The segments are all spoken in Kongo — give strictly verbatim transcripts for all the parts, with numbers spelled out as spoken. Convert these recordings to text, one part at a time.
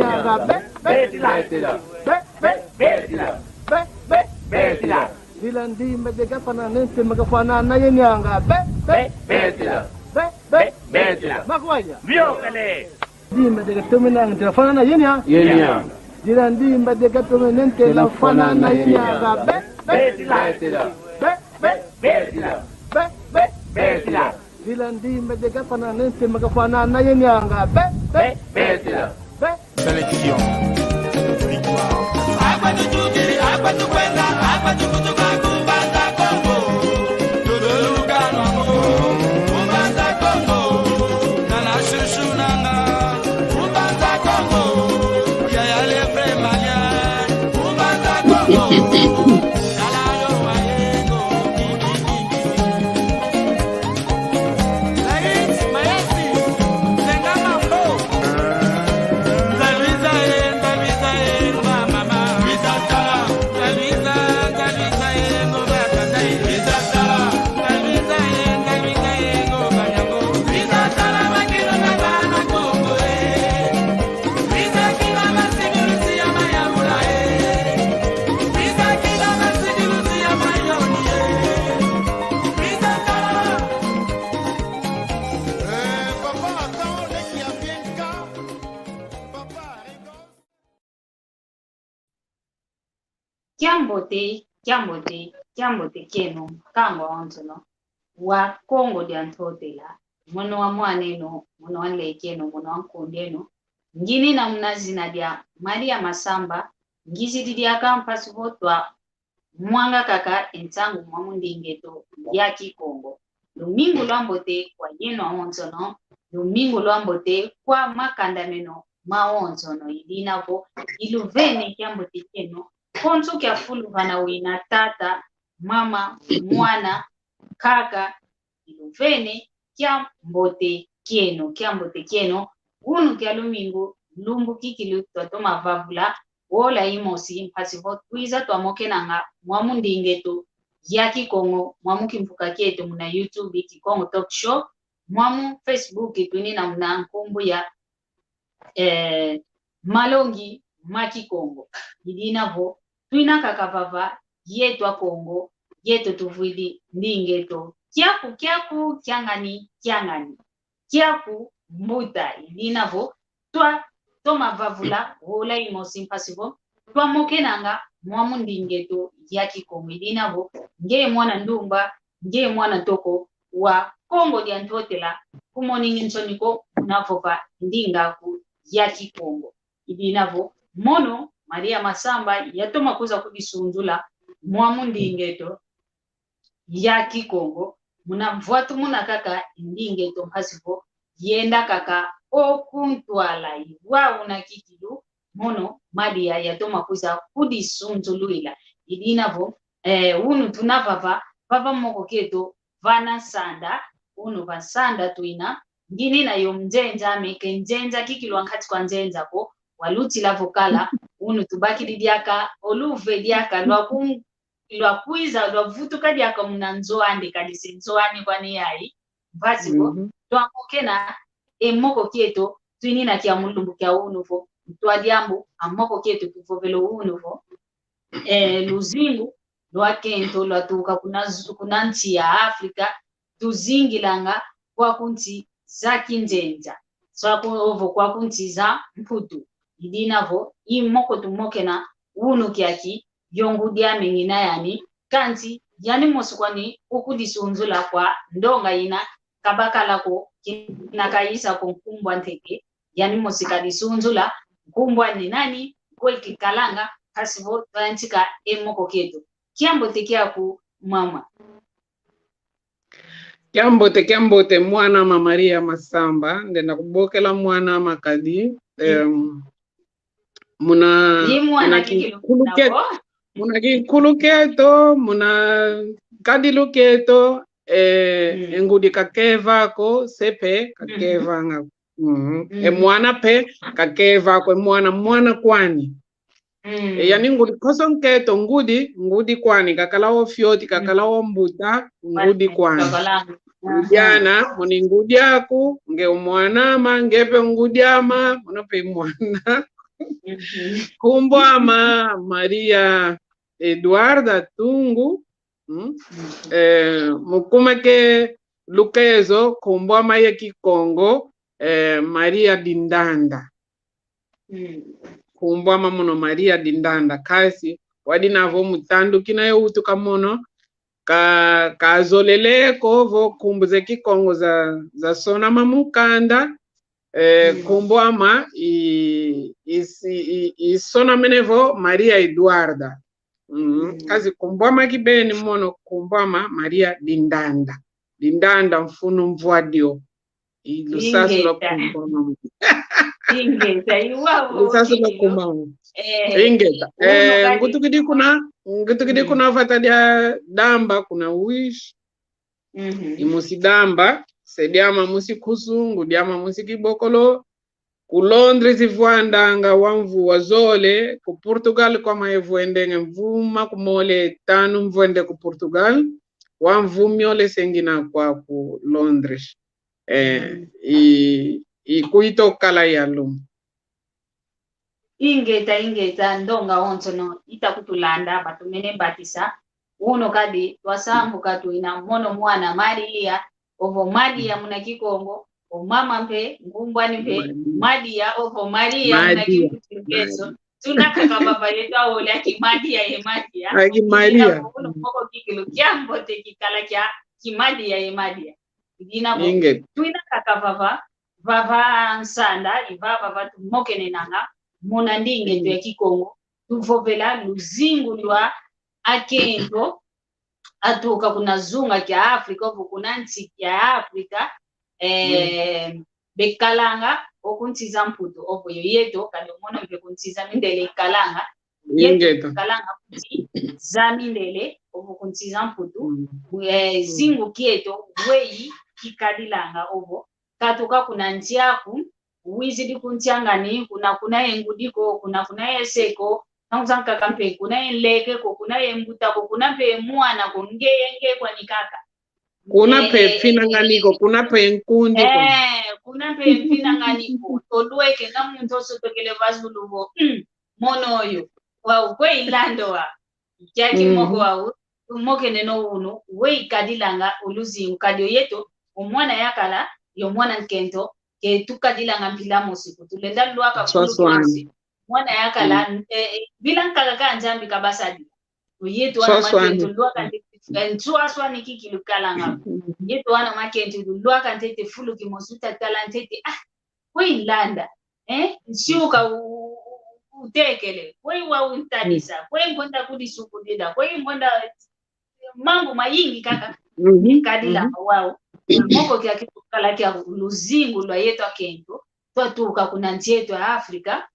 Be, be, be, be, be, be, be, be. Dila ndimba de gafana nente magafana na yenianga. Be, be, be, be, be, be. Makwaya. Viokele. Ndimba de gatomena nte fana na yenia. Yenia. Dila ndimba de gatomena nte la fana na yenianga. Be, be, be, be, be, be. Be, be, be, be. Dila ndimba de gafana nente magafana na yenianga. Be, be, be, be. Sélection. Kiambote, kiambote, kiambote kieno, nkangu awonsono, wa Kongo dia Ntotela, mono wa mwan'eno, mono wa nlek'eno, mono wa nkund'eno, nginina muna zina dia Maria Masamba, ngizidi diaka mpasi vo twa mwanga kaka e nsangu mwamu nding'eto ya Kikongo. Lumingu lwambote kwa yeno awonsono, lumingu lwambote kwa makanda meno mawonsono, i dina vo iluvene kiambote kieno, konso kia fulu vana wina, tata, mama, mwana, nkaka, iluvene kiambote kieno, kiambote kieno. Unu kia lumingu, lumbu kikilu twatoma vavula, wola imosi, mpasi vo twiza twamokenanga mwamu nding'eto ya Kikongo, mwamu kimvuka kieto muna YouTube, Kikongo Talk Show, mwamu Facebook, twinina muna nkumbu ya eh, malongi ma Kikongo. I dina vo, twina kaka vava, yeto Akongo, yeto tuvwidi nding'eto. Kiaku, kiaku, kiangani, kiangani. Kiaku, mbuta, i dina vo, twa, toma vavula, wola imosi, mpasi vo twamokenanga mwamu nding'eto ya Kikongo. I dina vo, nge mwana ndumba, nge mwana toko wa Kongo dia Ntotela, kumoningi nsoni ko muna vova ndinga aku ya Kikongo. I dina vo, mono Maria Masamba yatoma kwiza kudisunzula mwamu nding'eto ya Kikongo, muna mvwatumuna kaka nding'eto mpasi vo yenda kaka o ku ntwala, i wau una kikilu, mono Maria yatoma kwiza kudisunzulwila. I dina vo, eh, unu tuna vava, vava moko kieto vana nsanda, unu va nsanda twina, nginina yo nzenza, mais ke nzenza kikilu wa nkati kwa nzenza ko, walutila vo kala, unu tubakidi diaka o luve diaka lwa ku-, lwa kwiza, lwa vutuka diaka muna nzo andi, kadi se nzo ani kwani yai, mpasi vo, mhm, twamokena e moko kieto, twinina kia mu lumbu kia unu vo, ntwa diambu, a moko kieto tuvovele unu vo, eh, luzingu lwa kento lwatuka kuna zu-, kuna nsi ya Afrika, tuzingilanga kwaku nsi za kinzenza, swa ku-, ovo kwaku nsi za Mputu. I dina vo, i moko tumokena unu kiaki, yo ngudi ame ngina yani, kansi yani mosi kwani ukudisunzula kwa ndonga ina, kabakala ko, kina kayisa ko nkumbu a ntete, yani mosi kadisunzula, nkumbu ani nani, kwe kikalanga, mpasi vo twayantika e moko kieto. Kiambote kiaku, mama. Kiambote, kiambote, mwan'ama Maria Masamba, ndenda kubokela mwan'ama kadi, mm, em, muna, ye mwana muna kikilu kinkulu kieto, muna kinkulu kieto, muna kadilu kieto, eh, mm, e ngudi kakeva ko, se mpe, mm, kakevanga. Mhm. E, mm, mwana mpe kakeva ko, e mwana, mwana kwani. Mm. E, yani ngudi konso nkento, ngudi, ngudi kwani, kakala wa fioti, kakala wa mbuta, ngudi kwani. Kakala. Aha. Ngudi ana, mono i ngudi aku, nge o mwan'ama, nge mpe ngudi ama, mono mpe i mwana. Nkumbu ama Maria Eduarda Tungu. Mm? Eh, mu kuma kia Lukezo, nkumbu ama ya Kikongo, eh, Maria Dindanda. Nkumbu ama mono Maria Dindanda. Kansi, wau dina vo mu tandu kina yawutuka mono, ka, kazolele ko vo nkumbu za Kikongo za, zasonama mu kanda, eh, nkumbu ama i, i, i, i, isonamene vo Maria Eduarda. Mm. Kansi nkumbu ama kibeni mono, nkumbu ama Maria Dindanda. Dindanda mfunu mvwa dio. I lusansu lwa nkumbu ama. Ingeta, i wau. Lusansu lwa nkumbu ama. Eh, ingeta. Eh, ngutukidi kuna, ngutukidi kuna vata dia Damba, kuna Wish. I musi Damba, se diama musi Kusu, ngudi ama musi Kibokolo. Ku Londres vwandanga wau mvu wa zole, ku Portugal kwame vwendenge mvu makumole tanu mvwende ku Portugal, wau mvu miole se ngina kwaku Londres. Eh, i, i kuito kala ya lumbu. Ingeta, ingeta, ndonga onsono ita kutulanda, batumene bakisa. Uno kadi, twasambuka twina mono mwana Maria, ovo Maria muna Kikongo, o mama mpe, nkumbu ani mpe, Maria, ovo Maria muna Kimputu Lukezo. Tuna kaka vava yeto aole a Kimadia ye Madia. A Kimadia. Uno moko kikilu kiambote kikala kia Kimadia ye Madia. Dina vo, ingeta, twina kaka vava, vava nsanda, i vava va tumokenenanga, muna ndinga eto ya Kikongo, tuvovela luzingu lwa akento atuka kuna zunga kia Afrika, ovo kuna nsi kia Afrika, eh, bekalanga oku nsi za Mputu, ovo yo yeto, kadi omono mpe ku nsi za mindele ikalanga, yeto, ingeta, ikalanga ku nsi za mindele, ovo ku nsi za Mputu, eh, zingu kieto, weyi kikadilanga, ovo katuka kuna nsi aku, wizidi ku nsi a ngani, kuna, kuna ye ngudi ko, kuna, kuna ye se ko, ntangu zankaka mpe kuna ye nleke ko, kuna ye mbuta ko, kuna mpe ye mwana ko, ngeye nge kwani kaka. Kuna mpe mfinangani ko, kuna mpe nkundi ko. Eh, kuna mpe mfinangani ko. Tolweke nga muntu osotokele va zulu vo, mm, mono oyo. Wau, kwe ilando wa. Kiaki moko wau, tumokeneno unu, weyi kadilanga o luzingu, kadi o yeto, o mwana yakala, yo mwana nkento, ke tukadilanga mpila mosi ko, tulenda lwaka fulu kimosi. Mwana yakala, eh, eh, bila nkaka ka Nzambi kabasadi. O yeto wana makento lwaka ntete, eh, nswaswani kikilu kalanga. Yeto wana makento lwaka ntete fulu kimosi, uta tala ntete, ah, kwe ilanda, eh? Nsiuka u-, u-, utekele, kwe wau untadisa, kwe ngonda kudisukudila, kwe ngonda mambu mayingi kaka, kadila wau. Moko kia kitukala kia luzingu lwa yeto akento, twatuka kuna nsi eto ya Afrika,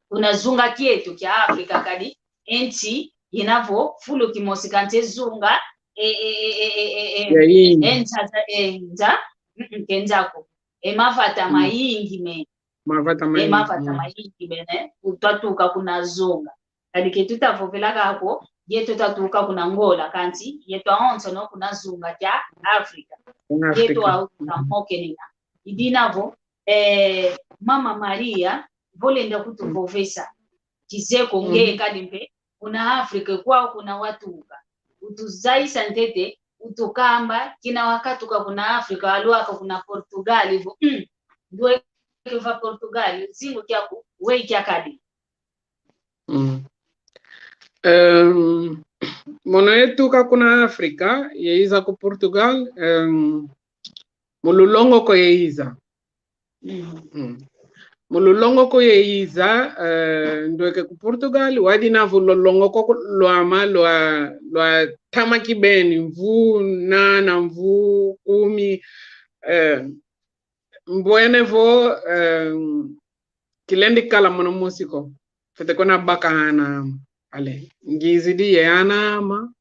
kuna zunga kieto kia Afrika, kadi e nsi yina vo fulu kimosi kansi e zunga, e, e, e, e, e, e, e, e nza, e nza, mm, mm, ke nza ko. E mavata mayingi mene. Mavata mayingi. E mavata mayingi mene, ku twatuka kuna zunga. Kadi ke tuta vovelaka ko, yeto twatuka kuna Angola, kansi yeto awonsono kuna zunga kia Afrika. Kuna Afrika. Yeto au tutamokenena. I dina vo, eh, Mama Maria, vo lenda kutuvovesa kizeye ko, ngeye kadi mpe kuna Afrika kwau kuna watuka. Utuzayisa ntete, utukamba, kina wakatuka kuna Afrika, walwaka kuna Portugal, vo, mm, ndweke va Portugal, zingu kiaku, weyi kiakadi. Mm. Em, mono yetuka kuna Afrika, yeyiza ku Portugal, em, mu lulongoko yeyiza. Mm. Mu lulongoko yeyiza, eh, ndweke ku Portugal, wau dina vo lulongoko lwama lwa, lwatama kibeni, mvu nana, mvu kumi, eh, mbwene vo, eh, kilendi kala mono mosi ko. Fwete kwenda baka ana ama. Ale, ngizidi ye ana ama,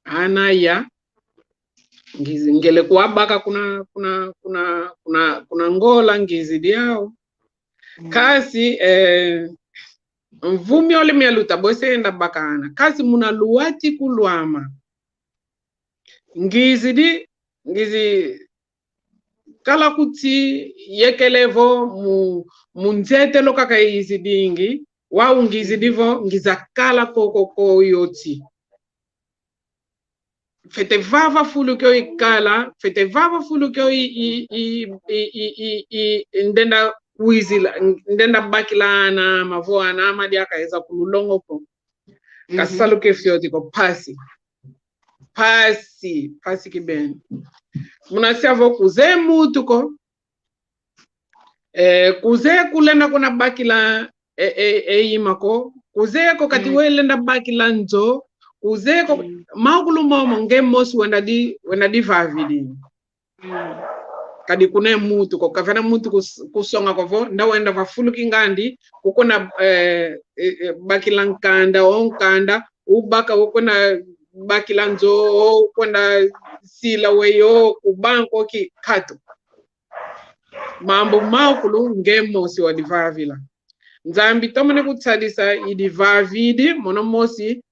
ana ya. Ngizi-, ngiele kwabaka kuna, kuna, kuna, kuna, kuna Angola, ngizidi yau. Mm. Kansi, eh, mvu miole mialuta, bwe se enda baka ana. Kansi muna luwati kulwama. Ngizidi, ngizi kala kuti yekele vo mu, mu nzietelo kaka yizidingi, Wau ngizidi vo, ngiza kala koko ko yoti. Fwete vava fulu kio ikala, fwete vava fulu kio i, i, i, i, i, i, i, ndenda kwizila, ndenda bakila ana ama vo ana ama diaka eza ku lulongo ko. Ka salu ke fioti ko, mpasi. Mpasi, mpasi kibeni. Muna sia vo kuzeye muntu ko. Eh, kuzeye kulenda kuna bakila e, e, e ima ko. Kuzeye ko kati welenda bakila nzo. Kuzeye ko, makulu momo nge mosi wenda di, wenda divavidi. Kadi kuna ye muntu ko, kavena muntu kus-, kusonga ko vo, nda wenda va fulu kingandi, kukwenda, eh, eh, eh, bakila nkanda, o nkanda, ubaka, kukwenda bakila nzo, o kwenda sila weyo ku banco ki katu. Mambu makulu nge mosi wadivavila. Nzambi tomene kutadisa, idivavidi, mono mosi,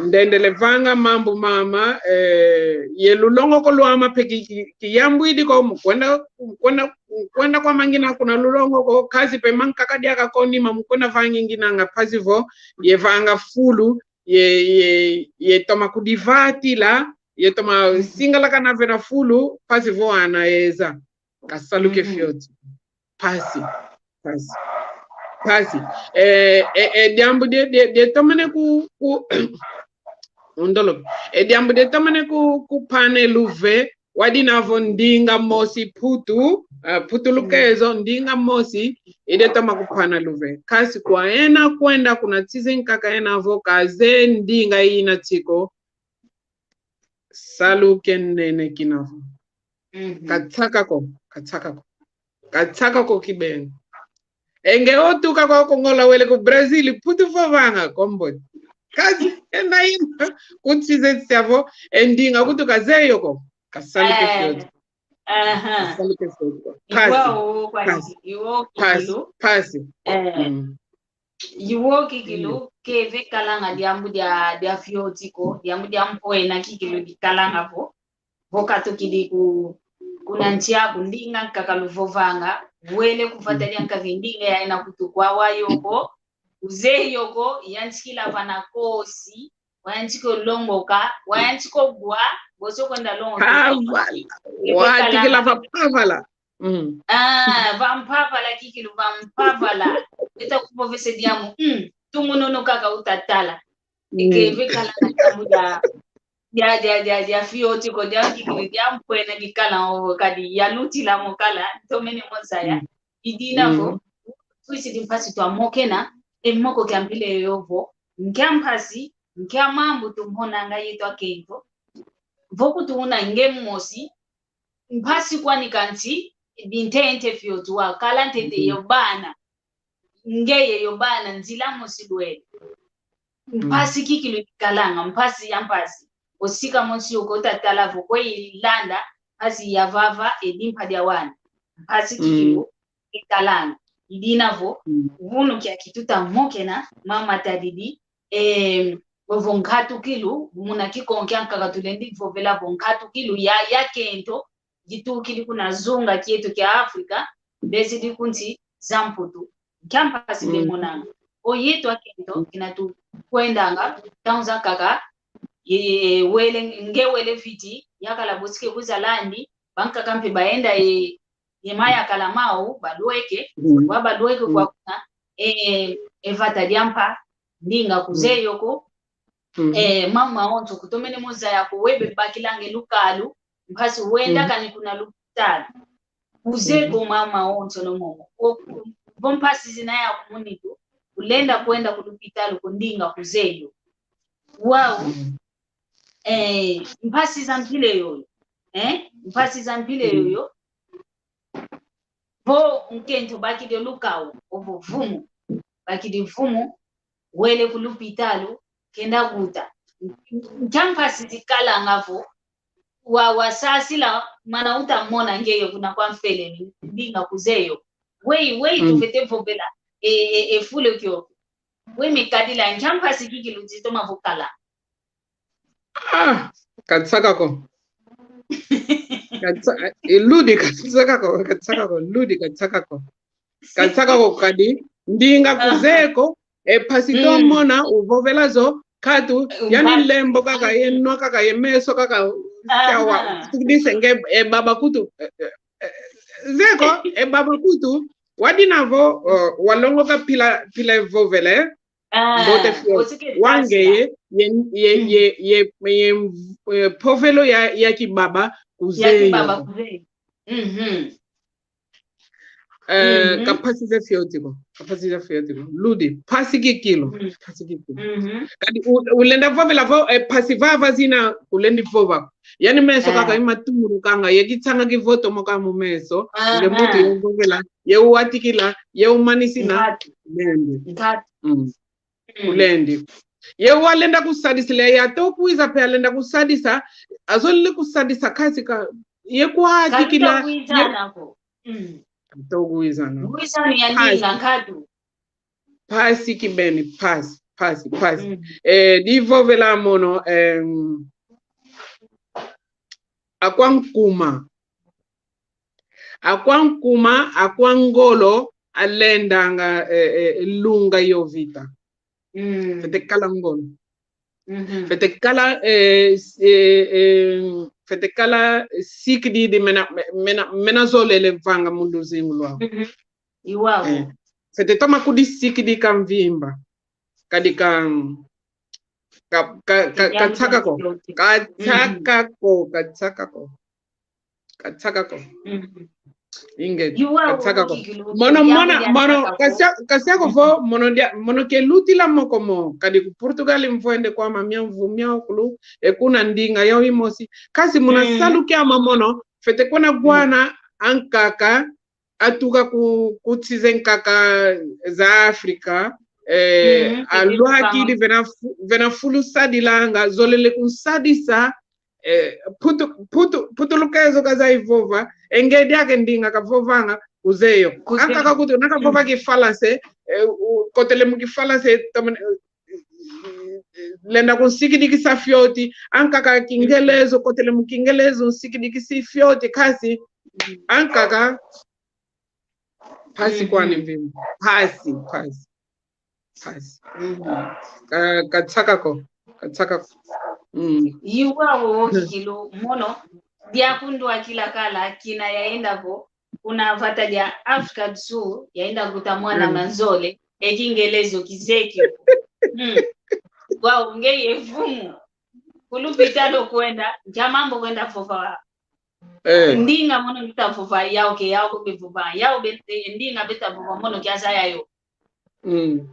ndendele vanga mambu mama, eh, ye lulongo ko lwama mpe ki, ki, kiyambwidi ko, mu kwenda, mu kwenda, mu kwenda kwama ngina kuna lulongo ko, kansi mpe mankaka diaka ko nima mu kwenda vangi nginanga, mpasi vo ye vanga fulu, ye, ye, ye toma kudivatila, ye toma singalakana vena fulu, mpasi vo ana eza. Ka salu ke fioti. Mpasi. Mpasi. Mpasi. Eh, eh, eh, diambu die, die, die tomene ku, ku, undolo. Eh, diambu die tomene ku, kupana luve, wadi na vo ndinga mosi Mputu, eh, Mputu Lukezo, ndinga mosi, i die toma kupana luve. Kansi kwa ena kwenda kuna tizi nkaka ena vo kazeye ndinga ina tiko, salu ke nene kina vo. Ka nsaka ko, ka nsaka ko. Ka nsaka ko kibeni. E nge otuka kwa ku Ngola wele ku Brazil, Mputu vovanga ko mbote. Kansi, ena ina, kuntize sia vo, e ndinga kutu kazeye yo ko. Ka salu ke fioti. Ka salu ke fioti ko. Mpasi. Mpasi. Mpasi. Iwo kikilu ke ve kalanga diambu dia, dia fioti ko, diambu dia mpwena kikilu dikalanga vo. Vo katukidi ku, kuna nsi aku ndinga nkaka luvovanga, wele ku vata dia nkaka ndinga ya ena kutu kwa wa yo ko, kuzeye yo ko, yantikila vana kosi, wayantika longoka, wayantika wa, boso kwenda longoka. Mpavala. Watikila va mpavala. Ah, va mpavala kikilu, va mpavala. Beta kuvovesa diambu, mm, tungununu kaka uta tala. Ke ve kalanga diambu dia, dia, dia, dia, dia fioti ko, dia kikilu, dia mpwena dikala o kadi yalutila mo kala, tomene mo zaya. I dina vo, twisidi mpasi twamokena, e moko kia mpila yoyo vo, nkia mpasi, nkia mambu tumonanga yeto akento. Vo kutu una nge mosi, mpasi kwani kansi, bintente fioti wa, kala ntete yo bana. Ngeye yo bana, nzila mosi lwele. Mpasi kikilu dikalanga, mpasi ya mpasi. O sika mosi yo ko uta tala vo kwe ilanda, mpasi ya vava, e dimpa dia wana. Mpasi kikilu dikalanga. I dina vo, vunu kiaki tuta mokena, mama Tadidi, eh, ovo nkatukulu, muna Kikongo kia nkaka tulendi vovela vo nkatukulu ya, ya kento, ditukidi kuna zunga kieto kia Afrika, bezidi ku nsi za Mputu. Nkia mpasi bemonanga. O yeto akento, kina tukwendanga, ntangu zankaka, ye, ye, wele, nge wele viti, yakala bosi ke kwiza landi, bankaka mpe bayenda ye, ye mayakala mau, balweke, wa balweke kwa kuna, e, e vata dia mpa, ndinga kuzeye yo ko, e, mama onso kutomene mo zaya ko, webe bakilanga e lukalu, mpasi wenda kani kuna lupitalu. Kuzeye ko mama onso no momo. O, vo mpasi zina ya ku munitu, kulenda kwenda ku lupitalu ko ndinga kuzeye yo. Wau, eh, mpasi za mpila yoyo. Eh? Mpasi za mpila yoyo. Vo nkento bakidi lukau, ovo vumu. Bakidi vumu, wele ku lupitalu, kenda wuta. Nkia mpasi zikalanga vo, wa, wasasila, mana uta mona ngeye kuna kwa mfele ni, ndinga kuzeye yo. Wei, wei, tufwete vovela, e, e, e fulu kio. Wei me kadila, nkia mpasi kikilu zitoma vo kala. Ah, ka nsaka ko. Ka nsa-, e ludi ka nsaka ko, ka nsaka ko, ludi ka nsaka ko. Ka nsaka ko kadi, ndinga kuzeye ko, E mpasi to mona, uvovela zo, nkatu, yani lembo kaka, ye nwa kaka, ye meso kaka, siawa, tukidi se nge, e baba kutu, e, e, e, zeko, e baba kutu, wadina vo, o, walongoka mpila, mpila vovela, eh? Mbote fioti. Wa ngeye, ye, ye, ye, ye, ye, eh, mpovelo ya, ya kibaba, kuzeyi yo. Mhm. Eh, ka mpasi za fioti ko, ka mpasi za fioti ko. Ludi, mpasi kikilu, mpasi kikilu. Kadi u-, ulenda vovela vo, eh, mpasi vava zina, ulendi vova. Yani meso kaka ima tumulukanga, ye kitsanga kivotomoka mu meso, nge muntu ye uvovela, ye uwatikila, ye umanisina, ulendi. Mm. Ulendi. Ye walenda kusadisila, ye ato kwiza mpe alenda kusadisa, azolele kusadisa kansi ka, ye kwatikila, ye ato kwizana. Kwizana ya ndinga nkatu. Mpasi kibeni, mpasi, mpasi, mpasi. Eh, di vovela mono, em, akwa nkuma. Akwa nkuma, akwa ngolo, alendanga, eh, eh, lunga yo vita. Fwete kala ngolo. Fwete kala, eh, s-, eh, eh, fwete kala sikidi di mena, mena, mena zolele vanga mu luzingu lwau. Iwau. Eh, fwete toma kudi sikidi ka mvimba. Kadi ka, ka, ka, ka, ka nsaka ko. Ka nsaka ko, ka nsaka ko. Ka nsaka ko. Ingeta, ka nsaka ko. Mono, mono, mono, ka sia-, ka sia ko vo, mono dia, mono ke lutila mo ko mo, kadi ku Portugal mvwende kwame mia mvu miankulu, e kuna ndinga yau imosi. Kansi muna salu kiame mono, fwete kwenda wana ankaka, atuka ku, ku nsi zankaka za Afrika, eh, alwakidi vena fu-, vena fulu sadilanga, zolele kunsadisa, eh, Putu-, Putu-, Putulukezo kazeye vova, e nge diaka ndinga kavovanga, kuzeyi yo. Kuzeyi yo. Ankaka kutu, na kavova kifalanse, eh, u-, kotele mu kifalanse, tamane, eh, lenda kunsikidikisa fioti, ankaka kingelezo, kotele mu kingelezo, nsikidikisi fioti, kansi, ankaka, mpasi kwani mvimba. Mpasi, mpasi. Mpasi. Ka, ka nsaka ko. Ka nsaka ko. Mm. Iwau kikilu mono, diakundu akila kala, kina yayenda vo, kuna vata dia Afrika do Sul, yayenda kuta mwana manzole, e kingelezo kizeye ko. Mm. Wau, ngeye vumu. Ku lupitalu kwenda, nkia mambu kwenda vova. Eh. Ndinga mono beta vova, yau ke, yau ko bevova. Yau be-, eh, ndinga beta vova mono kia zaya yo. Mm.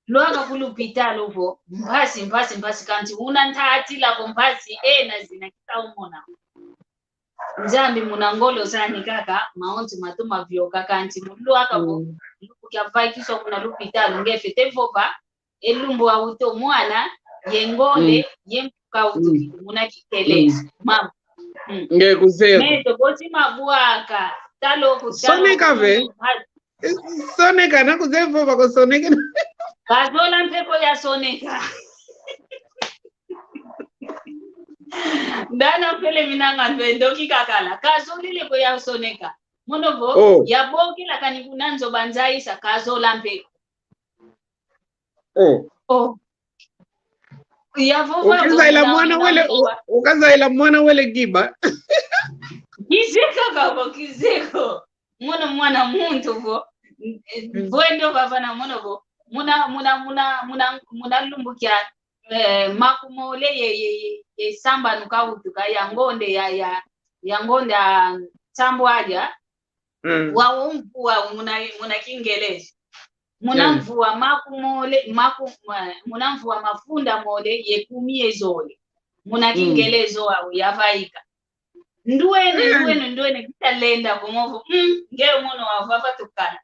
Lwaka ku lupitalu vo, mpasi, mpasi, mpasi, kansi una ntatila vo mpasi, eh, na zina kita umona. Nzambi muna ngolo zani kaka, mawonso matoma vioka kansi mu lwaka vo, mm, lumbu kia vaikiswa kuna lupitalu, nge fwete vova, e lumbu auto mwana, ye ngonde, mm, ye mpuka utukidi, mm, muna kikele, mm, mama. Mm. Nge kuzeye ko. Meto, bosi mabwaka, talo ku talo. Soneka ve. Soneka, na kuzeye vova ko soneka. Kazola mpe ko ya soneka. Ndana mpele minanga mpe ndoki kakala. Kazolele ko ya soneka. Mono vo, oh, ya bokela kani kuna nzo banzaisa, kazola mpe ko. Oh. Oh. Ya vova. Ukazayila mwana wele, u-, ukazayila mwana wele giba. Kizeye ko, kizeye ko. Mono mwana muntu vo. Mm. Vo endo vavana mono vo. Muna, muna, muna, muna, muna lumbu kia, eh, makumole ye, ye, ye, ye sambanu kautuka ya ngonde ya, ya, ya ngonde ya nsambwadi. Mm. Wau mvu wau muna, muna kingelezo. Muna, mm, mvu wa makumole, maku-, ma-, muna mvu wa mafunda mole ye kumi ye zole. Muna, mm, kingelezo wau yavaika. Ndwene, mm, ndwene, ndwene, kita lenda ko mo vo, mm, nge mono wau vava tukala.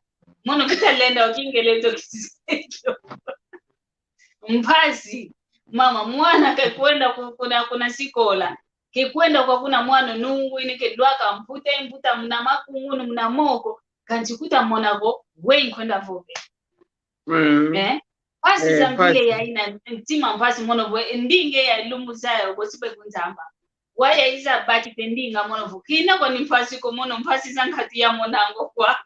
Mono kita lenda o kingelezo kizeye ko. Mpasi, mama, mwana ke kwenda ku-, kuna, kuna sikola. Ke kwenda kwa kuna mwana nungu ine ke lwaka mputa, mputa muna makungunu, muna moko, kansi kuta mona vo, we nkwenda vove. Mm. Eh? Mpasi, eh, za mpile mpasi. Ya ina ntima mpasi mono vo, ndinga ya lumbu zaya, bosi be kunzamba. Wau yayiza bakisa ndinga mono vo. Kina kwani mpasi ko mono mpasi za nkatu ya monanga kwa.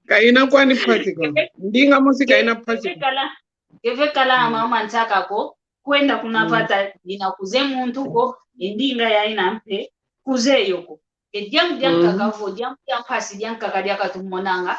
Ka ina kwani mpasi ko. Ndinga mosi ka ina mpasi ko. Kala. Ke ve kala mama nsaka ko, kwenda kuna vata dina kuze muntu ko, e ndinga ya ina mpe kuze yo ko. E diambu diankaka vo, diambu dia mpasi diankaka diaka tumonanga.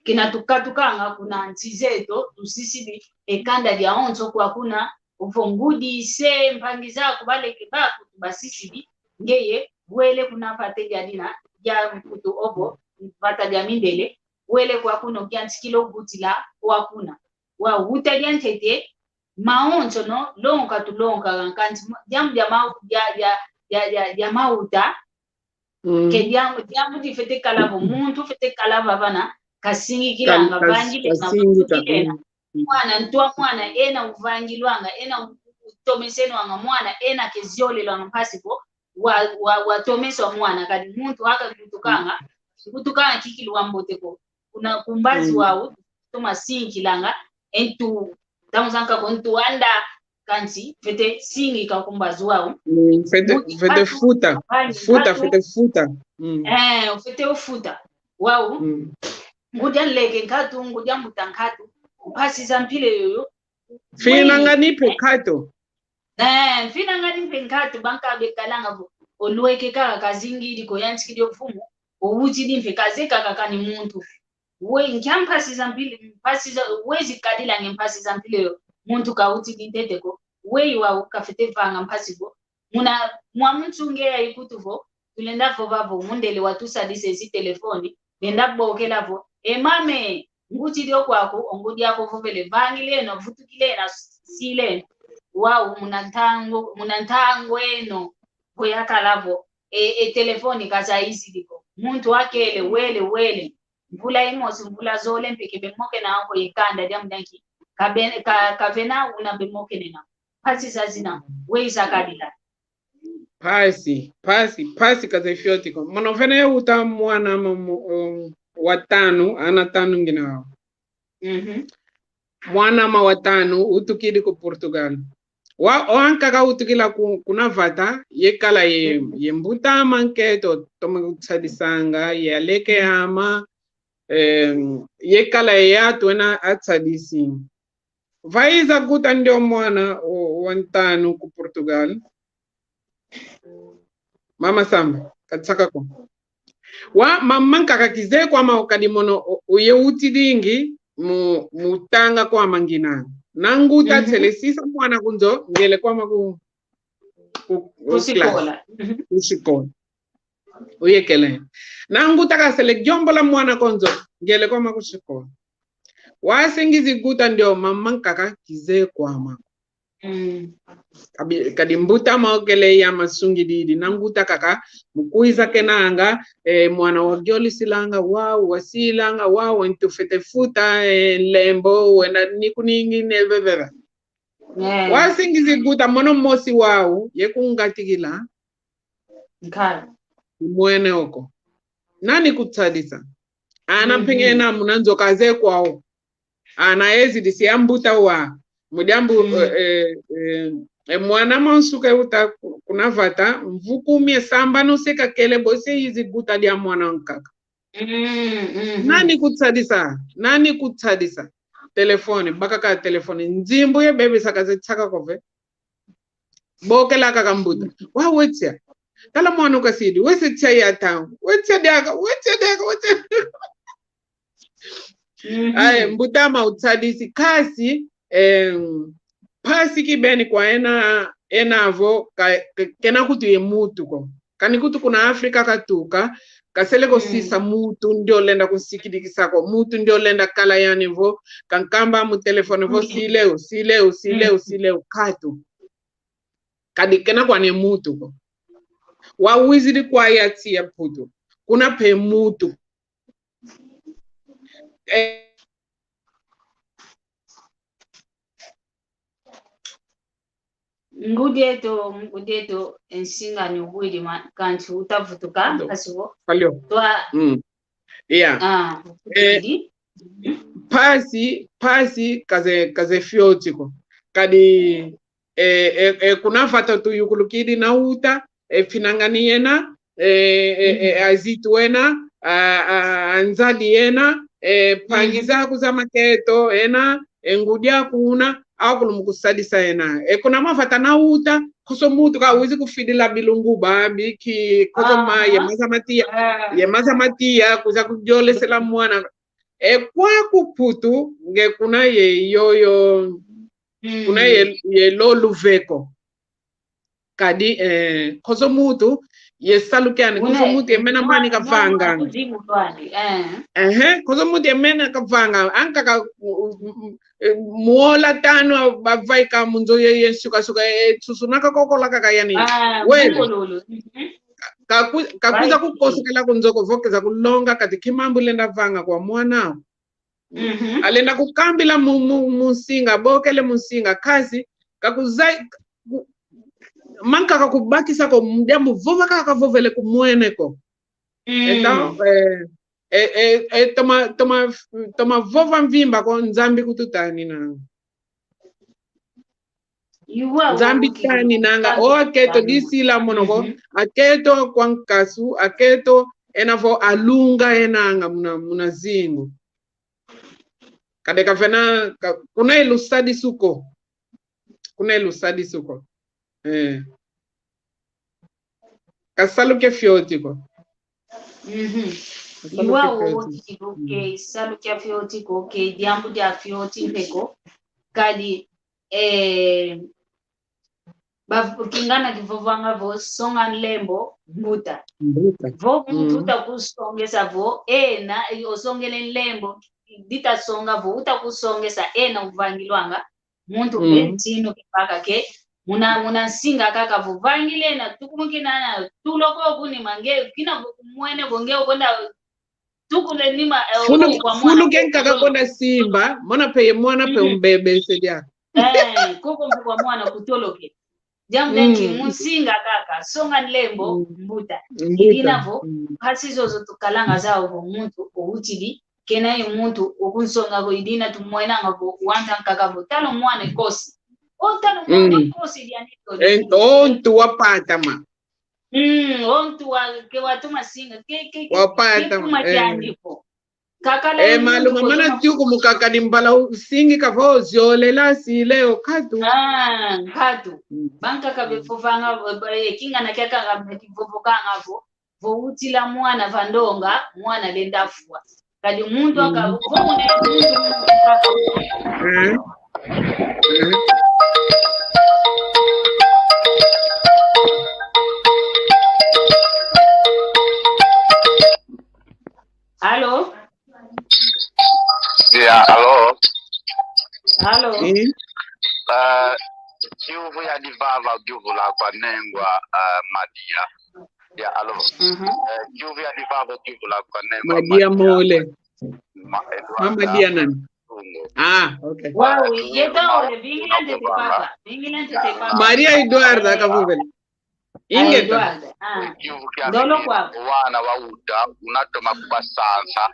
Kina tukatukanga kuna nsi zeto, tusisidi e kanda diawonso kwa kuna, ovo ngudi se, mpangi zaku baleke baku tubasisidi, ngeye wele kuna vata dia dina, dia nkutu ovo, vata dia mindele, wele kwa kuna, okiantikila ovutila kwa kuna. Wau uta diantete, mawonsono longa tulonga, kansi diambu dia mau-, dia, dia, dia, dia, dia mauta, ke diambu, diambu difwete kala vo, muntu fwete kala vavana, kasingikilanga, vangile na, kasingika, vutukilena. Mwana, ntu a mwana, ena uvangilwanga, ena u-, u-, utomesenwanga, mwana, ena ke ziolelwanga mpasi vo, wa, wa, watomeswa mwana, kadi muntu aka kutukanga, kutukanga kikilu wa mbote ko. Kuna ku mbazi wau, toma singikilanga, e ntu, ntangu zankaka ntu anda, kansi fwete singika ku mbazi wau. Mm, fwete, fwete futa. Futa, fwete futa. Mm. Eh, fwete ufuta. Wau. Mm. Ngudi anleke nkatu, ngudi ambuta nkatu, mpasi za mpila yoyo. Finangani mpe nkatu. Eh, finangani mpe nkatu, banka bekalanga vo, olweke kaka kazingidi ko, yantikidi o mfumu, owutidi mpe, kaze kaka kani muntu. We, nkia mpasi za mpila, mpasi za, we zikadilange mpasi za mpila yo, muntu kawutidi ntete ko, we wau kafwete vanga mpasi vo. Muna, mwa muntu nge ya ikutu vo, tulenda vova vo, mundele watusadisa ezi telefoni, lenda bokela vo, e mame, ngutidi o kwaku, o ngudi aku ovovele, vangileno, vutukileno, sileno. Wau, muna ntangu, muna ntangu eno, vo yakala vo, e, e telefoni kazayizidi ko. Muntu akele, wele, wele. Mvula imosi, mvula zole mpe ke bemokena ko ye kanda dia mudanki. Kabe-, ka-, kavena una bemokenena. Mpasi zazina, we izakadila. Mpasi, mpasi, mpasi kaze fioti ko. Mono vene uta mwana ma-, mo-, um, wa tanu, ana tanu ngina. Mhm. Mwana ma wa tanu, utukidi ku Portugal. Wa, o ankaka utukila ku-, kuna vata, ye kala ye, ye mbuta ama nkento, toma kusadisanga, ye aleke ama, em, ye kala ye atu ena atsadisi. Vaiza guta ndio mwana o-, wa ntanu ku Portugal. Mama Samba, katsaka ko. Wa, mama nkaka kize kwama, kadi mono o-, oye utidingi mu, mu tanga kwama ngina. Na nguta tsele sisa mwana ku nzo, ngele kwama ku, ku, ku classe. Ku sikola. Ku sikola. Uyekele. Na nguta kasele yombola mwana ku nzo, ngele kwama ku sikola. Wasingizi guta ndio mama nkaka kize kwama. Mm. Kabi-, kadi mbuta ama okele ya masungididi. Na nguta kaka, mu kwiza kenanga, eh, mwana wagiolisilanga, wau, wasilanga, wau, ntu fwete futa, eh, nlembo, wena nikuningi, ne bebera. Eh. Wasingizi guta mono mosi wau, ye kungatikila. Nkala. Mwene oko. Nani kutsadisa? Ana mpenge na muna nzo kaze kwau. Ana ezidisi ya mbuta wa. Mu diambu, eh, eh, eh, e mwana ma nsuka uta ku-, kuna vata, mvu kumi ye sambanu se kakele, bosi izi guta dia mwana nkaka. Mm, mhm. Nani kutsadisa? Nani kutsadisa? Telefone, bakaka telefone. Nzimbu ye bebe saka ze tsaka ko ve. Bokela kaka mbuta. Wa we tia. Tala mwana kasidi. We se tia ya tangu. We tia diaka, we tia diaka, we tia. Mhm. Aye, mbuta ama utsadisi. Kasi, em, mpasi kibeni kwa ena, ena vo, ka, ka, kena kutu ye mutu ko. Kani kutu kuna Afrika katuka, kasele ko sisa mutu ndio lenda kusikidikisa ko. Mutu ndio lenda kala yani vo, kankamba mu telefone vo, sileo, sileo, sileo, sileo, katu. Kadi kena kwani mutu ko. Wawizidi kwa yati ya Putu. Kuna mpe mutu. Eh, ngudi eto, ngudi eto, e nsinga ni ubwidi ma-, kansi utavutuka, kasi vo. Kalio. Twa. Mm. Yeah. Ah, eh, mpasi, mpasi kaze, kaze fioti ko. Kadi, eh, eh, eh, kuna vata tuyukulukidi na uta, eh, finangani yena, eh, eh, eh, azitu ena, a, a, anzadi ena, eh, mpangi zaku za makento ena, e ngudi aku una, au kulumuka kusadisa yena. E kuna mavata na uta, konso muntu ka wizi kufidila bilunguba, biki, konso ma, ye maza ma tiya, ye maza ma tiya, kwiza kudiolesela mwana. E kwaku Putu, nge kuna ye yoyo, kuna ye, ye lo luveko. Kadi, eh, konso muntu, ye salu kiani, konso muntu ye mena mani kavanga. Ehe, konso muntu ye mena kavanga. Ankaka, u-, u-, u-, eh, muola tanu bavaika mu nzo ye, ye nsuka-nsuka, eh, susunaka kokola kaka yani. Wele. Ka ku-, ka kwiza kukosekela ku nzo ko vo keza kulonga kati ki mambu lenda vanga kwa mwana. Alenda kukambila mu, mu, mu nsinga, bokele mu nsinga, kansi, ka kuzai-, ku-, mankaka kubakisa ko, mu diambu vova kaka vovele kumwene ko. Então, eh, eh, eh, eh, toma, toma, toma vova mvimba ko, Nzambi kututanina. Nzambi taninanga, o akento disila mono ko, akento kwa nkasu, akento ena vo alunga enanga muna, muna zingu. Kadi ka vena, ka, kuna ye lusadisu ko. Kuna ye lusadisu ko. Eh. Ka salu kia fioti ko. Ka salu kia fioti. Iwa, o, tiki ko ke, salu kia fioti ko ke, diambu dia fioti mpe ko. Kadi, eh, ba-, kingana kivovanga vo, songa nlembo, mbuta. Mbuta. Vo muntu uta kusongesa vo, ena, osongele nlembo, dita songa vo, uta kusongesa, ena uvangilwanga, muntu mpe ntinu kibaka ke, muna, muna nsinga kaka vo, vangile na, tukumukina na, tuloko kuni mange, kina vo kumwene vo nge okonda, tukule nima, eh, fulu, okoko kwa mwana, fulu ke nkaka kutolo. Konda simba, mona mpe ye mwana mpe umbebe, se dia. Eh, koko mpe kwa mwana kutoloke. Diambu dia nki, mu nsinga kaka, songa nlembo, mbuta. Mbuta. Idina vo, mpasi zozo tukalanga zau vo muntu, owutidi, kena ye muntu, okunsonga vo idina tumwenanga vo, wanta nkaka vo, tala o mwana e kosi. O tala o mwana e kosi dia nito. En-, o ntu wapatama. Mm, o ntu wa, ke watuma singa, ke, ke, ke, wapatama, ke kuma, eh, kiandi vo. Kakala, eh, muntu malu mamana kotuma tiuku mukaka ni mbala usingi kavo ziolela sile o nkatu. Ah, nkatu. Mm. Bankaka bevovanga, ba, ba, eh, kingana kiakaka bevovokanga vo, vo utila mwana va ndonga, mwana lenda fwa. Kadi muntu aka, vo muna muntu, muntu aka. Eh. Eh. Allô? Ya, allô? Allô? Eh, kiuvu ya divava, kiuvu la kwa nengwa, eh, Madia. Ya, allô? Mhm. Eh, kiuvu ya divava, kiuvu la kwa nengwa Madia. Madia Mole. Ma-, Edward, Madia nani? Tungo. Ah, ok. Wawi, yeta ole, vingila ntete papa. Vingila ntete papa. Maria Eduarda, eh, kavovele. Ingeta. Eduardo, ah. Kiuvu kia ndolo kwa. Wana wawuta, una toma kubasansa.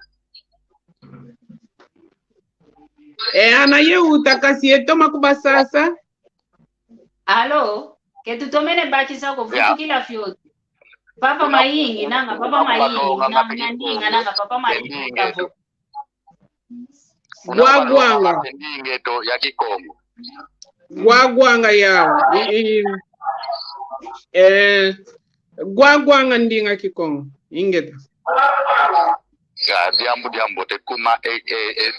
E, ana ye wuta kansi ye toma kubasansa. Allô? Ke tutomene bakisa ko, ya, vutukila fioti. Papa Mayingi, nanga, Papa Mayingi, na, na ndinga, nanga, Papa Mayingi, kavo. Gwagwanga. Ndinga eto ya Kikongo. Gwagwanga ya. I, i, eh, gwagwanga ndinga Kikongo. Ingeta. Ya, diambu, diambu, te kuma, e, e, e,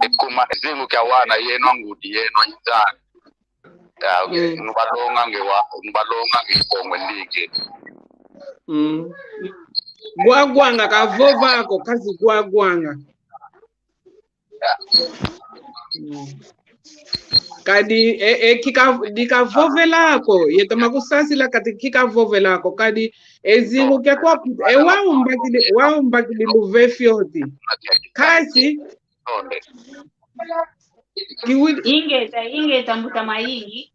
e kuma, zingu kia wana, yeno ngudi, yeno inzani. Ya, mm. Nubalonga nge wa, nubalonga nge Kongo ndinga. Mm. Gwagwanga kavova ko, kansi gwagwanga. Ya. Mm. Kadi, e, e, kika, dikavovela ko, ye toma kusasila kati kikavovela ko, kadi, e zingu kia kwa, e wau mbakidi, wau mbakidi luve fioti. Kansi, Kiwidi. Ingeta, ingeta mbuta Mayingi.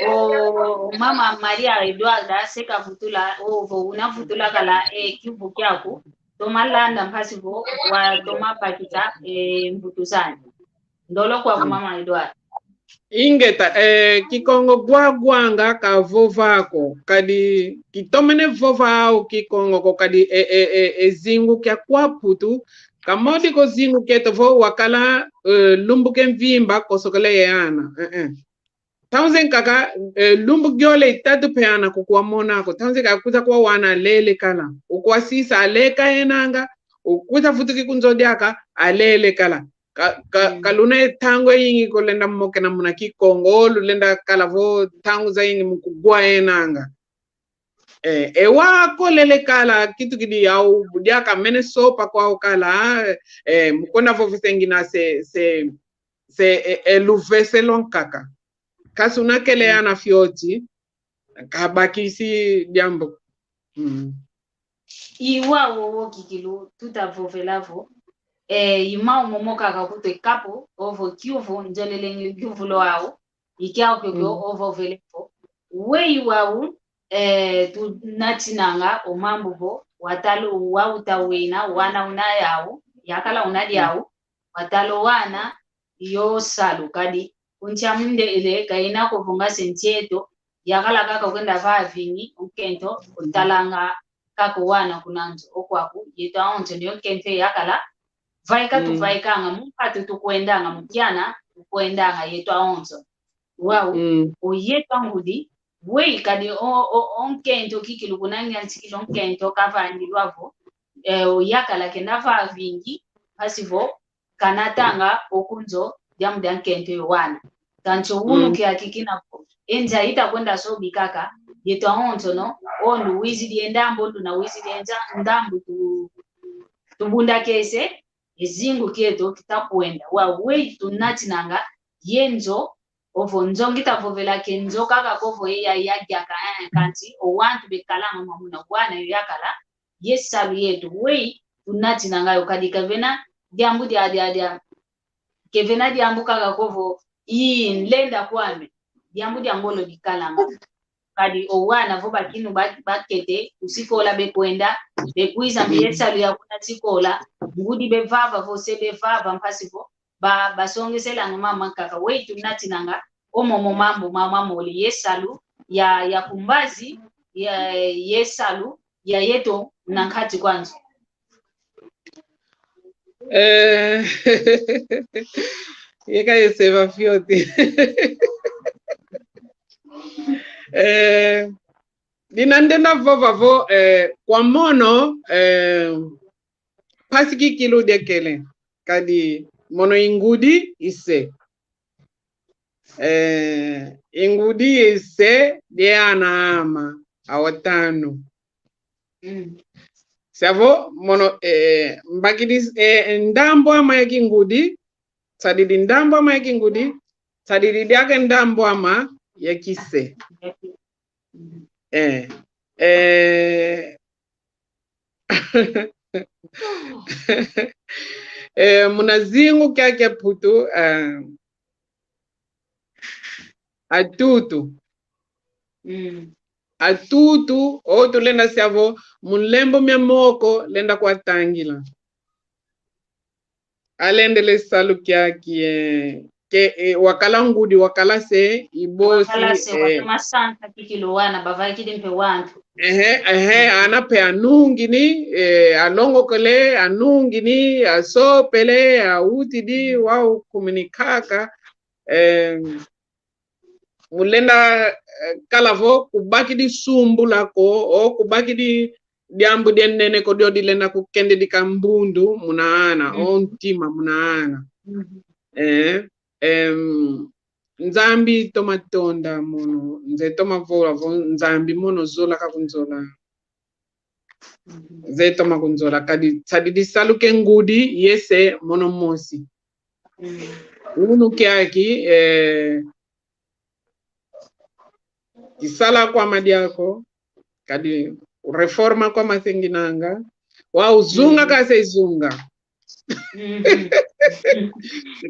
O mama Maria Eduarda, se kavutula, o vo una vutula kala, e kiuvu kiaku. Toma landa mpasi vo, watoma bakisa, e mbutu zani. Ndolo kwa ku mama Eduarda. Ingeta, eh, Kikongo gwagwanga kavova ko, kadi kitomene vova au Kikongo ko, kadi e, e, e, e zingu kia kwa Putu, Ka modi ko zingu kieto vo wakala, eh, lumbu kia mvimba kosokele ye ana. Eh, eh. Ntangu zankaka, eh, lumbu giole itatu mpe ana kuku wamona ko. Ntangu zankaka kwiza kwa wana alele kala. Ukwasisa aleka enanga, ukwiza vutuki ku nzo diaka, alele kala. Ka, ka, mm, ka luna ye ntangu yayingi ko lenda mokena muna Kikongo, lulenda kala vo ntangu zayingi mu kugwa enanga. Eh, e wa kolele kala, kitukidi yau, bu diaka mene sopa kwau kala, eh, mu kwenda vovesa ngina se, se, se, e, e luvese lwankaka. Kansi una kele, mm, ana fioti, kabakisi diambu. Mm. I wau wowo kikilu tuta vovela vo, eh, i mau momo kaka kutu e kapu, ovo kiuvu, nzolele ngi kiuvu lo au, i kiau kiokio, mm, ovovele vo. Weyi wau, eh, tunatinanga o mambu vo, watala wau ta wena, wana una yau, yakala una, mm, diau, watala wana, yo salu kadi. Ku nsi a mundele, ka ina ko vo nga se nsi eto yakala kaka kwenda vava vingi, o nkento, mm, otalanga kaka o wana kuna nzo. O kwaku, yeto awonso ni o nkento yakala vaika, mm, tuvaikanga, mu mpatu tukwendanga, mu kiana tukwendanga, yeto awonso. Wau, mm, o yeto angudi, weyi kadi o, o, o nkento kikilu kuna nyantikila o nkento kavangilwa vo, eh, o yakala kenda vava vingi, mpasi vo kanatanga o ku nzo diambu dia nkento ye wana. Kansi o wunu, mm, kiaki kina vo, e nza ita kwenda sobi kaka, yeto awonsono, o ndu wizidi e ndambu, o ndu na wizidi e nza-, ndambu tu, tubundakese, e zingu kieto kita kwenda. Wau weyi tunatinanga ye nzo, ovo nzo ngita vovela ke nzo kaka ko vo ye ya, ya diaka, eh, kansi o wantu bekalanga muna wana yo yakala, ye salu yeto, weyi tunatinanga yo kadi kavena diambu dia, dia, dia, kavena diambu kaka ko vo, i nlenda kwame, diambu dia ngolo dikalanga. Kadi o wana vo bakinu ba, bakete ku sikola bekwenda, bekwiza mbi ye salu ya kuna sikola, ngudi bevava vo se bevava mpasi vo ba, basongeselanga mama nkaka. Weyi tunatinanga o momo mambu mama mole ye salu ya, ya ku mbazi, ya, ye salu ya yeto na nkati kwa nzo. Eh, yeka yeseva fioti. Eh, dina ndenda vova vo, eh, kwa mono, eh, mpasi kikilu diakele, kadi mono i ngudi i se. Eh, i ngudi i se, dia ana ama awatanu. Mm. Sia vo, mono, eh, mbakidi, eh, ndambu ama ya kingudi, sadidi ndambu ama ya kingudi, sadidi diaka ndambu ama ya kise. Mm. Eh, eh, eh, muna zingu kia, kia Putu, eh, atutu. Mm. Atutu, o tulenda sia vo, mu nlembo mia moko, lenda kwatangila. Alendele salu kiaki, eh, ke, eh, wakala ngudi, wakala se, i bosi, wakala se, eh, wakala masansa kikilu wana, bavaikidi mpe wantu. Ehe, ehe, mm, ana mpe anungini, eh, alongokele, anungini, asopele, awutidi, mm, wau komunikaka, eh, mu lenda, eh, kala vo kubakidi sumbula ko, o kubakidi diambu dia nene ko dio dilenda kukendedika mbundu muna ana, mm, o ntima muna ana. Mm. Eh, em, Nzambi toma tonda mono, nze toma vola vo Nzambi mono zola kakunzola. Nze toma kunzola, kadi sadidi salu kia ngudi ye se mono mosi. Mm. Unu kiaki, eh, kisala kwame diaka, kadi reforma kwame senginanga, wau zunga, mm, ka se zunga. Mhm.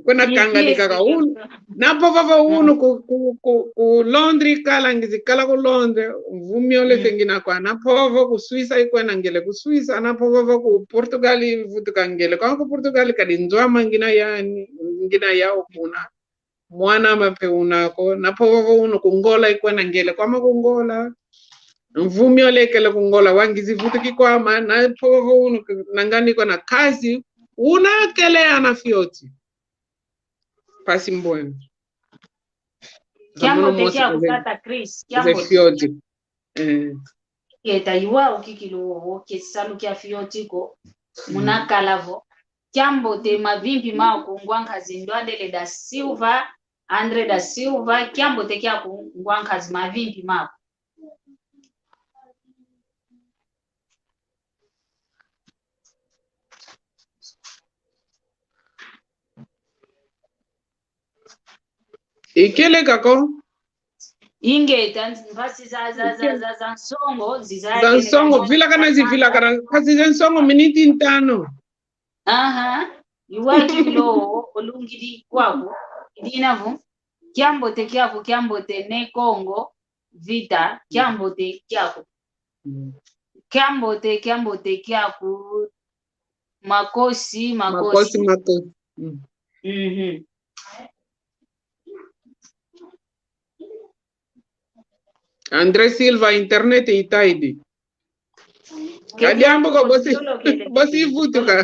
Kwenda kanga di kaka unu. Na mpova vo unu ku, ku, ku, ku Londres kala, ngizi kala ku Londres, mvu miole, mm, se ngina kwa. Na mpova vo ku Suíça ikwenda ngiele ku Suíça, na mpova vo ku Portugal ivutuka ngiele kwa. Ku Portugal kadi nzo ame ngina yani, ngina yau kuna. Mwana ame mpe una ko, na mpova vo unu ku Ngola ikwenda ngiele kwame ku Ngola. Mvu miole ikele ku Ngola, wau ngizi vutuki kwame, na mpova vo unu ku, na ngani kwenda kazi, Una kele ana fioti. Mpasi mbwene. Za mono mosi, kiambote kiaku, kazeye, tata Chris, kazeye kiambote. Fioti. Eh. Keta iwa ukikilu wo, wo ke salu kia fioti ko. Mm. Muna kala vo. Kiambote, mavimpi maku, ngwa nkazi Ndwandele da Silva, André da Silva, kiambote kiaku, ngwa nkazi, mavimpi maku. Ikele kako? Ingeta, mpasi za, za, za, za, za nsongo, ziza za nsongo, vilakana zivilakana, mpasi za nsongo, miniti ntanu. Aha. Iwa kilo, olungidi kwaku. I dina vo. Kiambote kiaku, kiambote Ne Kongo Vita, kiambote kiaku. Mm. Kiambote, kiambote kiaku. Makosi, makosi. Makosi, makosi. Mm. Mhm. André Silva, internet itaidi. Kadiambu ko bosi, bosi vutuka.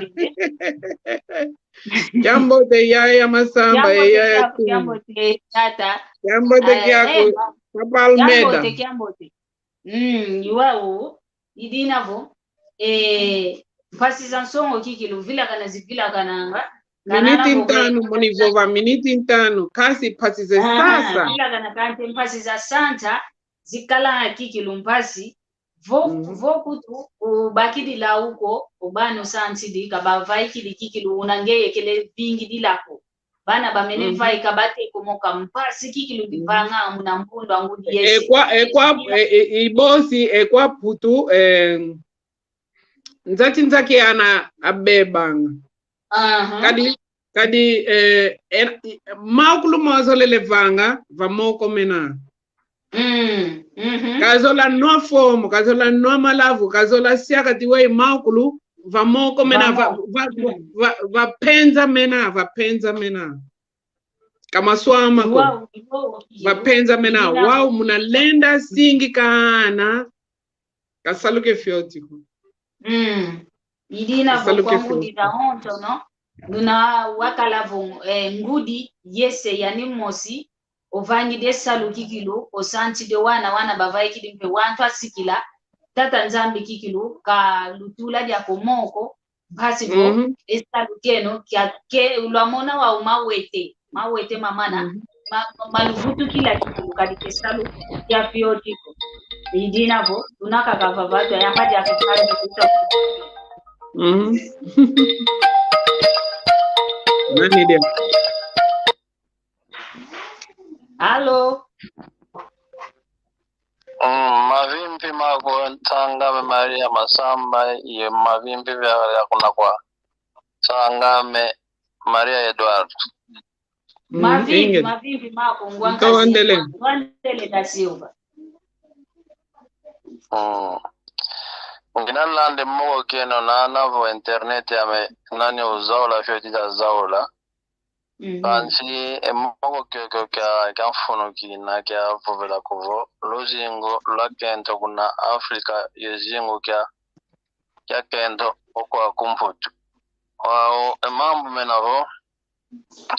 Kiambote yaya Masamba, kiambote yaya kiaku, Tum. Kiambote tata. Kiambote kiaku, eh, Papa Almeida. Kiambote, kiambote. Mm, iwa u, i dina vo. Eh, mpasi za nsongo kikilu, vilakana zivila kananga. Miniti ntanu, moni vova, miniti ntanu. Kasi mpasi za sasa. Vilakana kansi mpasi za sansa, zikala kikilu mpasi. Vo, vo kutu, ubakidila uko, ubano sansidi, ka bavaikidi kikilu, una ngeye kele vingidila ko. Bana bamene vaika, bate komoka mpasi kikilu divanga muna mpundu a ngudi yese. E kwa, e kwa, e, e, i bosi, e kwa Mputu, eh, nzaki nzaki ana abebanga. Aha. Kadi, kadi, eh, er-, i-, maukulu mazolele vanga, va moko mena. Mm, mhm. Kazola nwa fomu, kazola nwa malavu, kazola siaka ti wei maukulu, va moko mena, va, va, va, va penza mena, va penza mena. Ka maswama ko. Wau, wau, va penza mena. Wau, muna lenda singika ana, ka salu ke fioti ko. Mm. I dina vo kwa ngudi za honto, no? Duna wakala vo, eh, ngudi yese yani mosi, ovangidi e salu kikilu, osansidi o wana, wana bavaikidi mpe wantu asikila, Tata Nzambi kikilu, ka lutula diaka o moko, mpasi vo, mhm, e salu kieno, kia ke, lwamona wau mawete, mawete mamana, mhm, ma, ma, maluvutukila kikilu, kadi ke salu kia fioti ko. I dina vo, tuna kaka vava, twayamba diaka salu kuta. Mhm. Nani dia? Allô? Mm, mavimpi maku, nsang'ame Maria Masamba, ye mavimpi vya, vya kuna kwa. Nsang'ame Maria Edward. Mm, mavimpi, ingeta. Mavimpi maku, ngwa nkazi, Ndwandele. Ndwandele da Silva. Mm. Ngina landa e moko kieno na, na vo internet yame, nani uzaula fioti da zaula. Mhm. Kansi e moko kiokio kia, kia mfunu kina kia vovela ko vo, luzingu lwa kento kuna Afrika, ye zingu kia, kia kento o kwaku Mputu. Wau, e mambu mena vo,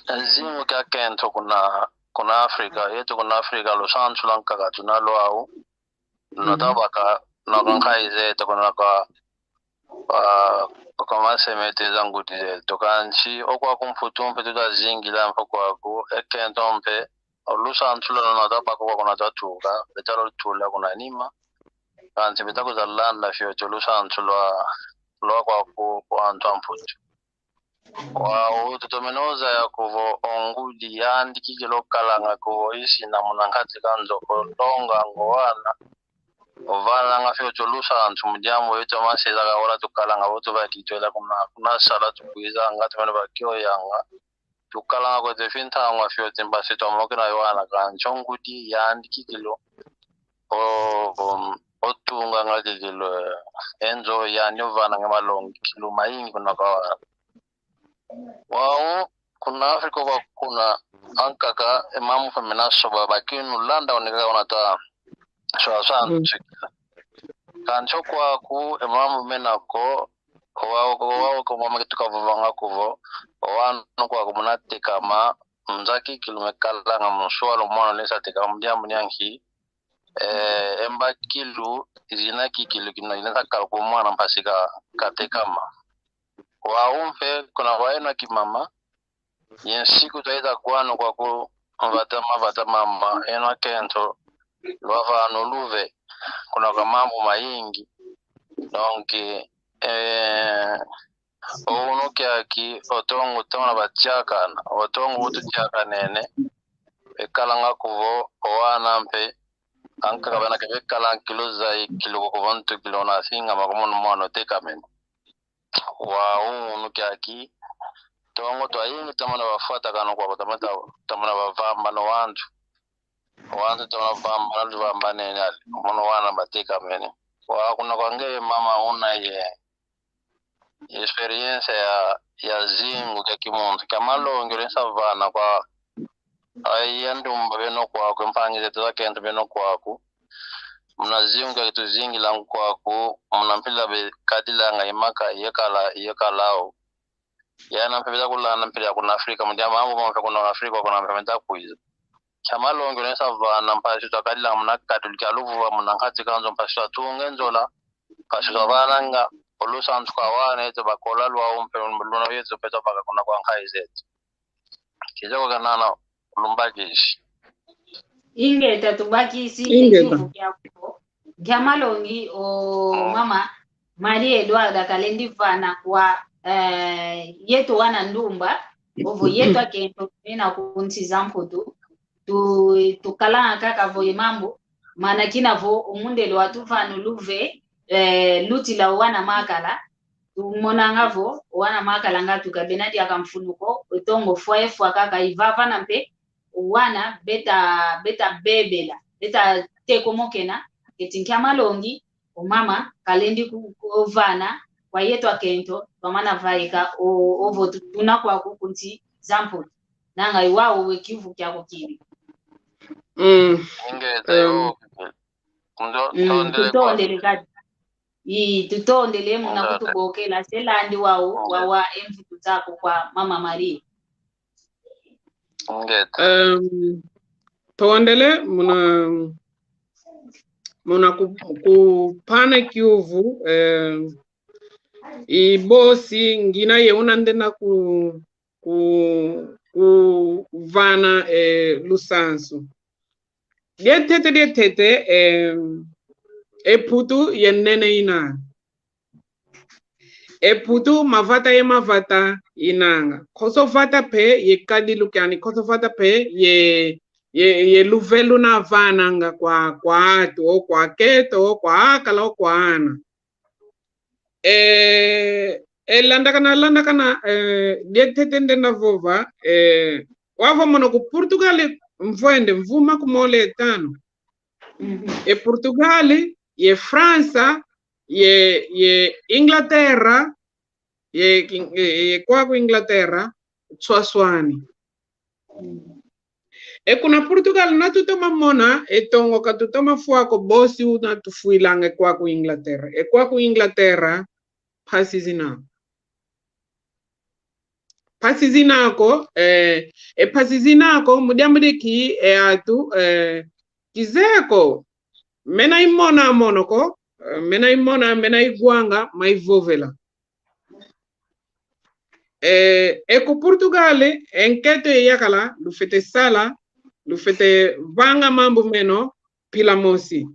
e zingu kia kento kuna, kuna Afrika, yeto kuna Afrika, lusansu lwankaka tuna lwau. Nata, mhm, baka, na kwa nkayi zeto, kuna kwa, kwa, kwa masemete za ngudi zeto. Kansi o kwaku Mputu mpe tuta zingila mpe kwaku, e kento mpe, o lusansu lwau nata baka kwaku nata tuka, beta lutula kuna nima. Kansi beta kwiza landa fioti o lusansu lwa, lwa kwaku, kwa antu a Mputu. Wau, tutomene zaya ko vo o ngudi yandi kikilu kalanga ko, o isina muna nkati ka nzo ko, longa ngo wana. Ovalanga fioti o lusansu mu diambu yeto masiza ka wala tukalanga vo tuvaikidi twela kuna, kuna sala tukwizanga, tumene va kio yanga. Tukalanga kweto fintangu fioti mpasi twamokena yo wana, kansi o ngudi yandi kikilu. O, o, o tunganga kikilu, eh, e nzo yandi ovananga malongi kikilu mayingi kuna kwa wana. Wau, kuna Afrika kwa kuna ankaka, e mambu mpe mena soba, bakinu landa onika ona ta soixante. Mm. Kansi o kwaku, e mambu mena ko, Owau ko, owau ko mama kituka vovanga ko vo, o wana kwaku muna tekama, nza kikilu me kalanga mu nswala, mwana lenda sa tekama mu diambu dia nki? Eh, e mbakilu, zina kikilu kina, ina sa kala kwa mwana mpasi ka, katekama. Wau mpe, kuna kwa yeno kimama, ye nsiku twayiza kwanu kwaku, vata ma, vata mama, yeno akento, lwavana o luve, kuna kwa mambu mayingi. Donc, eh, o unu kiaki, o ntongo, ntongo na batiakana, o ntongo bu tutiakanene, e kalanga ko vo, o wana mpe, ankaka bana ke be kala nkilu zai kilu ko vo ntu kilu na singama kwa mono mwana otekamene. Wau unu kiaki, ntongo twayingi twamana bafwatakana kwaku, twamana, twamana bavambana o wantu. O wantu twamana bavambana, luvambanene ali. Mono wana batekamene. Wau kuna kwa nge mama una ye experiência ya, ya zingu kia kimuntu, kia malongi lenda sa vana kwa, ai, ya ndumba beno kwaku, mpangi zeto zakento beno kwaku. Muna zingu kia tuzingilanga kwaku, muna mpila bekadilanga i maka, ye kala, ye kala o. Yana mpe beza kulanda mpila kuna Afrika, mu dia mambu mampe kuna Afrika, kuna mpe meta kwiza. Kia malongi lenda sa vana, mpasi twakadilanga muna katulu kia luvuva, muna nkati ka nzo, mpasi twatunga e nzola, mpasi twavananga o lusansu kwa wana yeto, bakola lwau mpe luna yeto mpe twabaka kuna kwa nkayi zeto. Kizako kanana lumbakisi. Ingeta, tubakisi e Ingeta. Kiuvu kiaku. Kia malongi o mama Maria Eduarda kalendi vana kwa, eh, yeto wana ndumba, ovo yeto akento mena ku nsi za Mputu. Tu, tukalanga kaka vo ye mambu, mana kina vo o mundele watuvana o luve, eh, lutila o wana makala, tumonanga vo o wana makala nga tuka bena diaka mfunu ko, o ntongo fwa ye fwa kaka, i vavana mpe, o wana beta, beta bebela, beta tekomokena, keti nkia malongi o mama kalendi ku, kuvana kwa yeto akento, twamana vaika o, ovo tu, tuna kwaku ku nsi za Mputu. Nanga i wau e kiuvu kiaku kibi. Mm. Ingeta, um, yo, ndo, mm, tondele kwa. Tutondele kadi. I, tutondele muna, ingeta, kutubokela, se landi wau, ingeta, wawa e mvutu zaku kwa mama Maria. Ingeta. Um, tondele muna, muna ku, kupana kiuvu, eh, i bosi ngina ye una ndenda ku, ku, kuvana, eh, lusansu. Diantete, diantete, eh, e Mputu ye nene ina. E Mputu mavata ye mavata inanga. Konso vata mpe ye kadilu kiani, konso vata mpe ye, ye, ye luve luna vananga kwa, kwa atu, o kwa akento, o kwa akala, o kwa ana. Eh, e landakana, landakana, eh, diantete ndenda vova, eh, wau vo mono ku Portugal, mvwende mvu makumole tanu. Mhm. E Portugal, ye França, ye, ye Inglaterra, ye kin-, ye, ye kwaku Inglaterra, nswaswani. Mm. E kuna Portugal na tutoma mona, e ntongo ka tutoma fwa ko bosi una tufwilanga e kwaku Inglaterra. E kwaku Inglaterra, mpasi zina ko. Mpasi zina ko, eh, e mpasi zina ko, mu diambu di ki, e atu, eh, kizeye ko, mena imona mono ko, eh, mena imona, mena igwanga, ma ivovela. Eh, e ku Portugal, e nkento ye yakala, lufwete sala, lufwete vanga mambu meno, mpila mosi.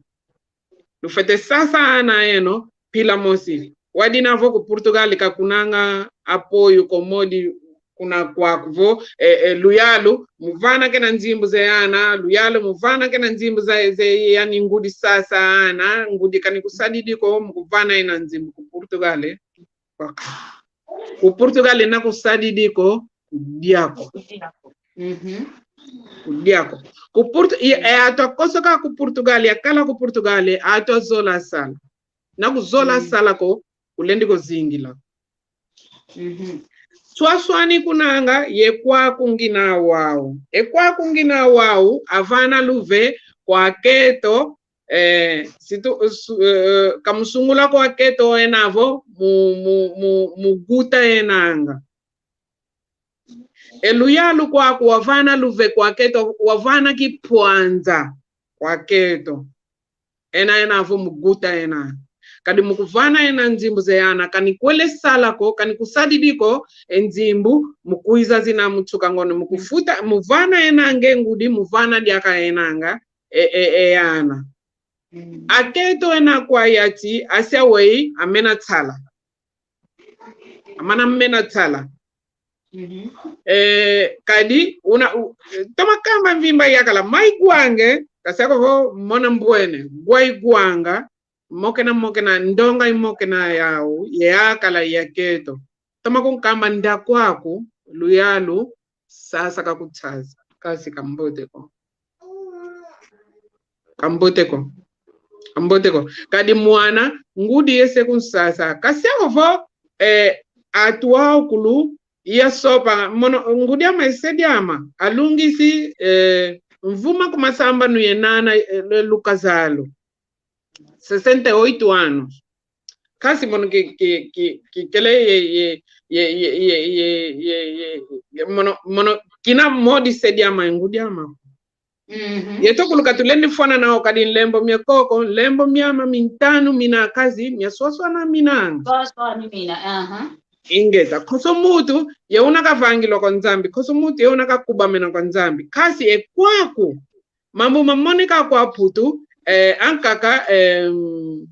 Lufwete sasa ana eno, mpila mosi. Wau dina vo ku Portugal ka kunanga apoio ko modi kuna kwaku vo, eh, eh, luyalu, mu vana kena nzimbu za ana, luyalu, mu vana kena nzimbu za, za yani ngudi sasa ana, ngudi kani kusadidi ko, mu kuvana ina nzimbu ku Portugal, eh. Ku Portugal na kusadidi ko, kudia ko. Mhm. Kudia ko. Ku Portu-, i, e atu akosoka ku Portugal, yakala ku Portugal, atu azola sala. Na kuzola sala ko, kulendi ko zingila. Mhm. Nswaswani kunanga, ye kwaku ngina wau. E kwaku ngina wau, avana luve kwa akento, eh, situ-, su-, eh, ka mu sungula ko akento ena vo mu, mu, mu, mu guta enanga. E luyalu kwaku wavana luve kwa akento, wavana kimpwanza kwa akento. Ena, ena vo mu guta ena. Kadi mu kuvana ena nzimbu ze ana, ka ni kwele sala ko, ka ni kusadidi ko, e nzimbu, mu kwiza zina mu nsuka ngondo, mu kufuta, mu vana ena nge ngudi, mu vana diaka enanga, e, e, e ana. Mm. Akento ena kwa yanti, asia wei, amena nsala. Amana mena nsala. Mhm. Eh, kadi, una, u-, toma kamba mvimba yakala, mai gwange, ka sia ko vo mona mbwene, gwa i gwanga, mokena, mokena, ndonga i mokena yau, ye akala ya akento. Toma kunkamba nda kwaku, luyalu, sasa ka kunsasa, kansi ka mbote ko. Ka mbote ko. Ka mbote ko. Kadi mwana, ngudi ese kunsasa. Ka sia ko vo, eh, atu awu kulu, ya sopa, mono, ngudi ama ese diama, alungisi, eh, mvu makumasambanu ye nana, eh, le lukazalu. Sessenta e oito anos. Kansi mono ki, ki, ki, kikele ye, ye, mono, mono, kina modi se diama, ngudi ama. Mhm. Yeto kulu ka tulendi fwana nau kadi nlembo mia koko, nlembo miama mintanu mina kansi, mia swaswana mina. Swaswana mina, aha. Ingeta, konso muntu, ye una kavangilwa kwa Nzambi, konso muntu, ye una kakubamena kwa Nzambi. Kansi e kwaku, mambu mamoneka kwa Mputu, eh, ankaka, em,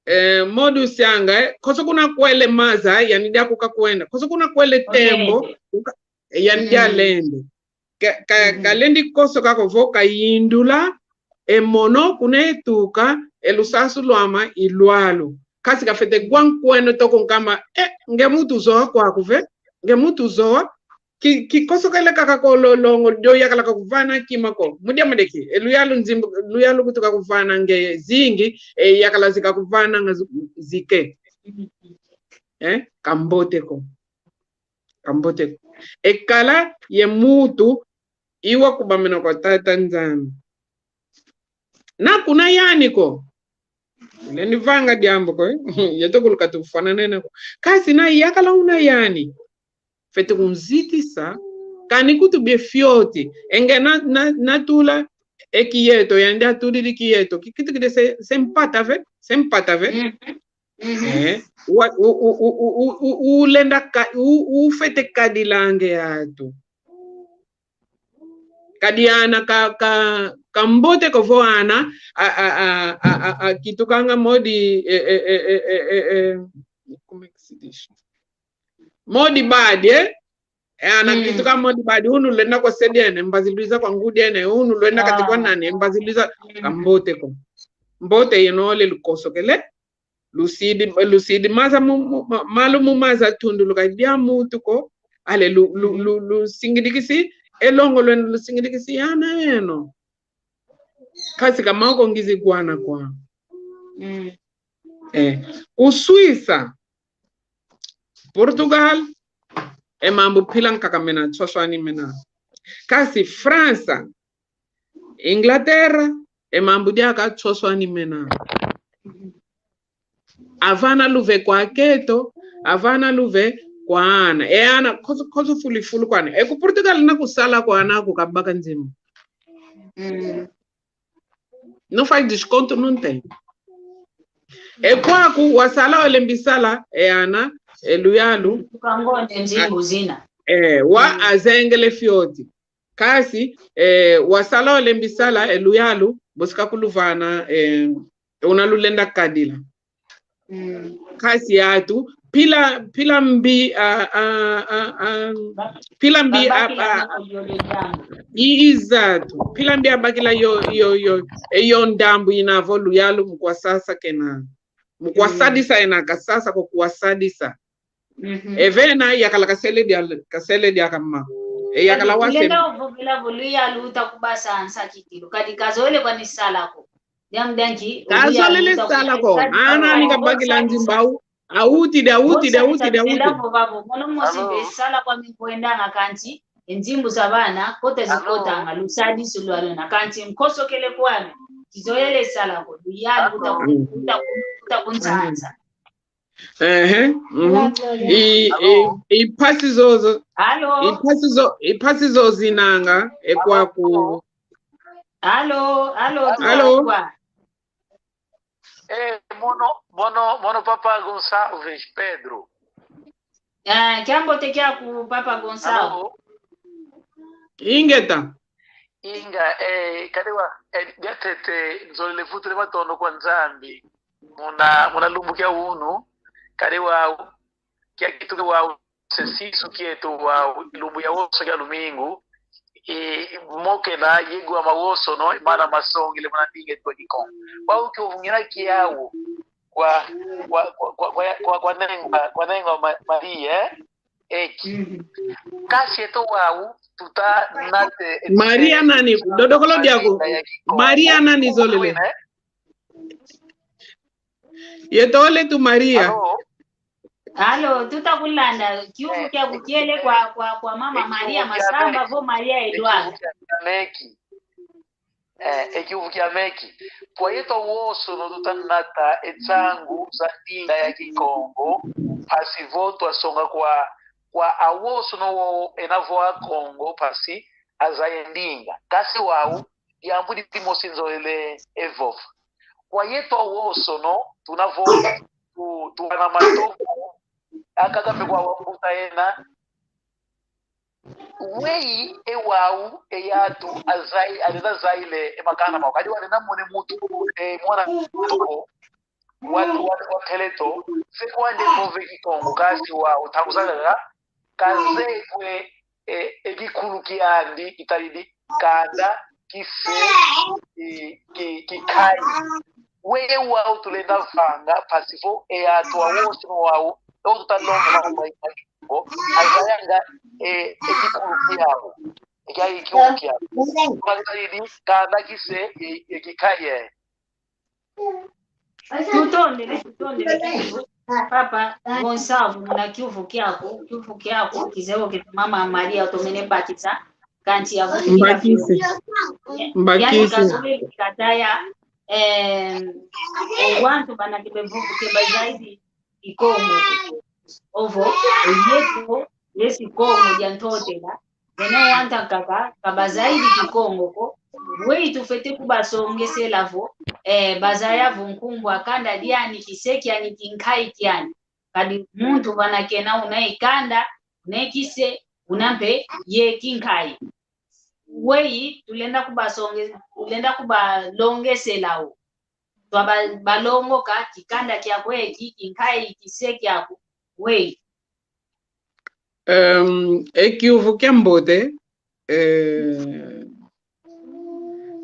eh, modu sianga, eh, konso kuna kwele maza, yani dia kuka kwenda. Konso kuna kwele tembo, uka-, eh, yani dia lende. Ka, ka, kalendi konso ka ko vo kayindula, e mono kuna etuka, e lusansu lwama i lwalu. Kansi kafwete gwa nkweno toko nkamba, eh, nge muntu zowa kwaku ve, nge muntu zowa, ki, kikosokele kaka ko lo-, longo, dio yakala kakuvana kima ko. Mu diambu dia nki? E luyalu nzimbu, luyalu kutu kakuvana nge zingi, e yakala zi kakuvana nga zu-, zike. Eh? Ka mbote ko. Ka mbote ko. E kala ye muntu i wakubamena kwa Tata Nzambi. Na kuna yani ko. Lendi vanga diambu ko, eh? Yeto kulu ka tufwananena ko. Kansi na yakala una yani, fwete kunzitisa, kani kutu bie fioti. E nge na, na, na tula e kieto, yandi atudidi kieto. Ki-, kitu kide se, se mpata ve, se mpata ve. Mhm. Mhm. Eh, wa-, u-, u-, ulenda ka-, u-, ufwete kadilanga e atu. Kadi ana ka, ka, ka mbote ko vo ana, a, a, a, a, a, a, kitukanga modi, eh, eh, eh, eh, eh, eh, eh, como é que se diz? Modi badi, eh? Eh, ana kituka modi badi, unu lwenda kwa se diene, mbazi lwiza kwa ngudi ene, unu lwenda kati kwa nani, mbazi lwiza, ka mbote ko. Mbote yeno le lukosokele, lusidi, lusidi maza mu, mu, ma-, malu mu maza tunduluka dia muntu ko, ale lu, lu, lu, lusingidikisi, e longo lweno lusingidikisi ana eno. Kansi ka moko ngizi gwana kwa. Mm. Eh, ku Suíça, Portugal, e mambu mpila nkaka mena, swaswani mena. Kansi França, Inglaterra, e mambu diaka swaswani mena. Avana luve kwa akento, avana luve kwa ana. E ana, konso, konso fulu i fulu kwa ana. E ku Portugal na kusala kwa ana ku kabaka nzimbu. Mm. Não faz desconto, não tem. E kwaku, wasala, walembi sala, e ana, e luyalu. Tuka ngonde nzimbu zina. Eh, wa azengele fioti. Kansi, eh, wasala, walembi sala, e luyalu, bosi ka kuluvana, eh, una lulenda kadila. Mm. Kansi atu, mpila, mpila mbi, a, a, a, a, mpila mbi, a, babakila a, na yo le diambu. I-, izatu. Mpila mbi abakila yo, yo, yo, e yo ndambu ina vo luyalu mu kwasadisa kena. Mu kwasadisa ena ka sasa ko, kwasadisa. Mhm. E vena yakala ka se le dia, ka se le dia kama. E yakala wa se. Kadi tulenda ovovela vo luyalu uta kubasa nsakidulu. Kadi ka zolele kwani sala ko. Diambu dia nki? Ka zolele sala ko. Ana ni kabakila nzimbu. Awutidi, awutidi, awutidi, awutidi. Mono mosi mpe sala kwami nkwendanga kansi, e nzimbu za bana, kota zikotanga, lusadisu lwaluna, kansi nkosokele kwami. kizoele sala ko. Luyali kuta ku-, kuta ku-, kuta kunzanza. Ehe, mhm. I, i, i mpasi zozo, i Alo, mpasi zo, i mpasi zo zinanga, e kwaku. alo, alo, Alo. Kwa. Eh, mono, mono, mono Papa Gonçalves, Pedro. Ah, kiambote kiaku Papa Gonçalves. Alo, Ingeta. inga, eh, kadi wa, eh, diatete, nzolele vutula matondo kwa Nzambi. Muna, muna lumbu kia unu, kadi wa, kia kituki wa, se sisu kieto wa, lumbu ya woso kia lumingu, i, mokena, yegwa mawoso, no, mana masongele, muna ndinga eto Kikongo. Wa ukio vungina kiawo, kwa, kwa, kwa, kwa, kwa, kwa, kwa nengo, kwa nengo ma, Maria, eh? Eki. Mhm. Kansi eto wau, tuta nate, Maria nani? Dodokolo diaku. Maria nani zolele? Yeto ole tu Maria. Alo? Alo, tuta kulanda. Kiuvu kiaku kiele kwa, kwa, kwa mama Maria Masamba, vo Maria Edouard. Meki. Eh, e kiuvu kia meki. Kwa yeto woso no tuta nata e nsangu za ndinga ya Kikongo, mpasi vo twasonga kwa, kwa awoso no wo ena vo Akongo, mpasi azaya e ndinga. Kansi wau, diambu dimosi nzolele e vova. Kwa yeto awoso no, tuna vo, tu, tuana matoko, akaka mpe kwa wambuta ena, weyi e wau, e yatu, azai, alenda zaile, e makanda mau. Kadi walenda mone muntu, e mwana muntu ko, wa, wa, wa ntele to, se kwandi vova e Kikongo, kansi wau, ntangu zakaka, kazeye kwe, e, e kikulu kiandi, kitadidi, kanda, kise, ki, ki, kinkayi. Weyi wau tulenda vanga, mpasi vo, e yatu awoso wau, o tuta longa, ma, ma, ma, Kongo, azayanga, e, e kikulu kiau. E kia e kikulu kiau. Kwa kitadidi, kanda kise, e, e kinkayi. Tutondele, tutondele. Papa Gonçalves, muna kiuvu kiaku, kiuvu kiaku, kizeye vo ke mama Maria tomene bakisa, kansi ya vukila. Mbakisi. Mbakisi. Yani kazolele kataya, eh, o wantu bana ke bevuku ke bazaidi Kikongo. Ovo, o yeto, yesi Kongo dia Ntotela, beno wanta kaka, ka bazaidi Kikongo ko, weyi tufwete kubasongesela vo, eh, bazaya vo nkumbu a kanda diani, kise kiani, kinkayi kiani. Kadi muntu vana kena una e kanda, una e kise, una mpe ye kinkayi. Weyi tulenda kubasonge-, tulenda kubalongesela o. Twa ba, balongoka, kikanda kiaku eki, kinkayi, kise kiaku, weyi. Um, e kiuvu kiambote, eh,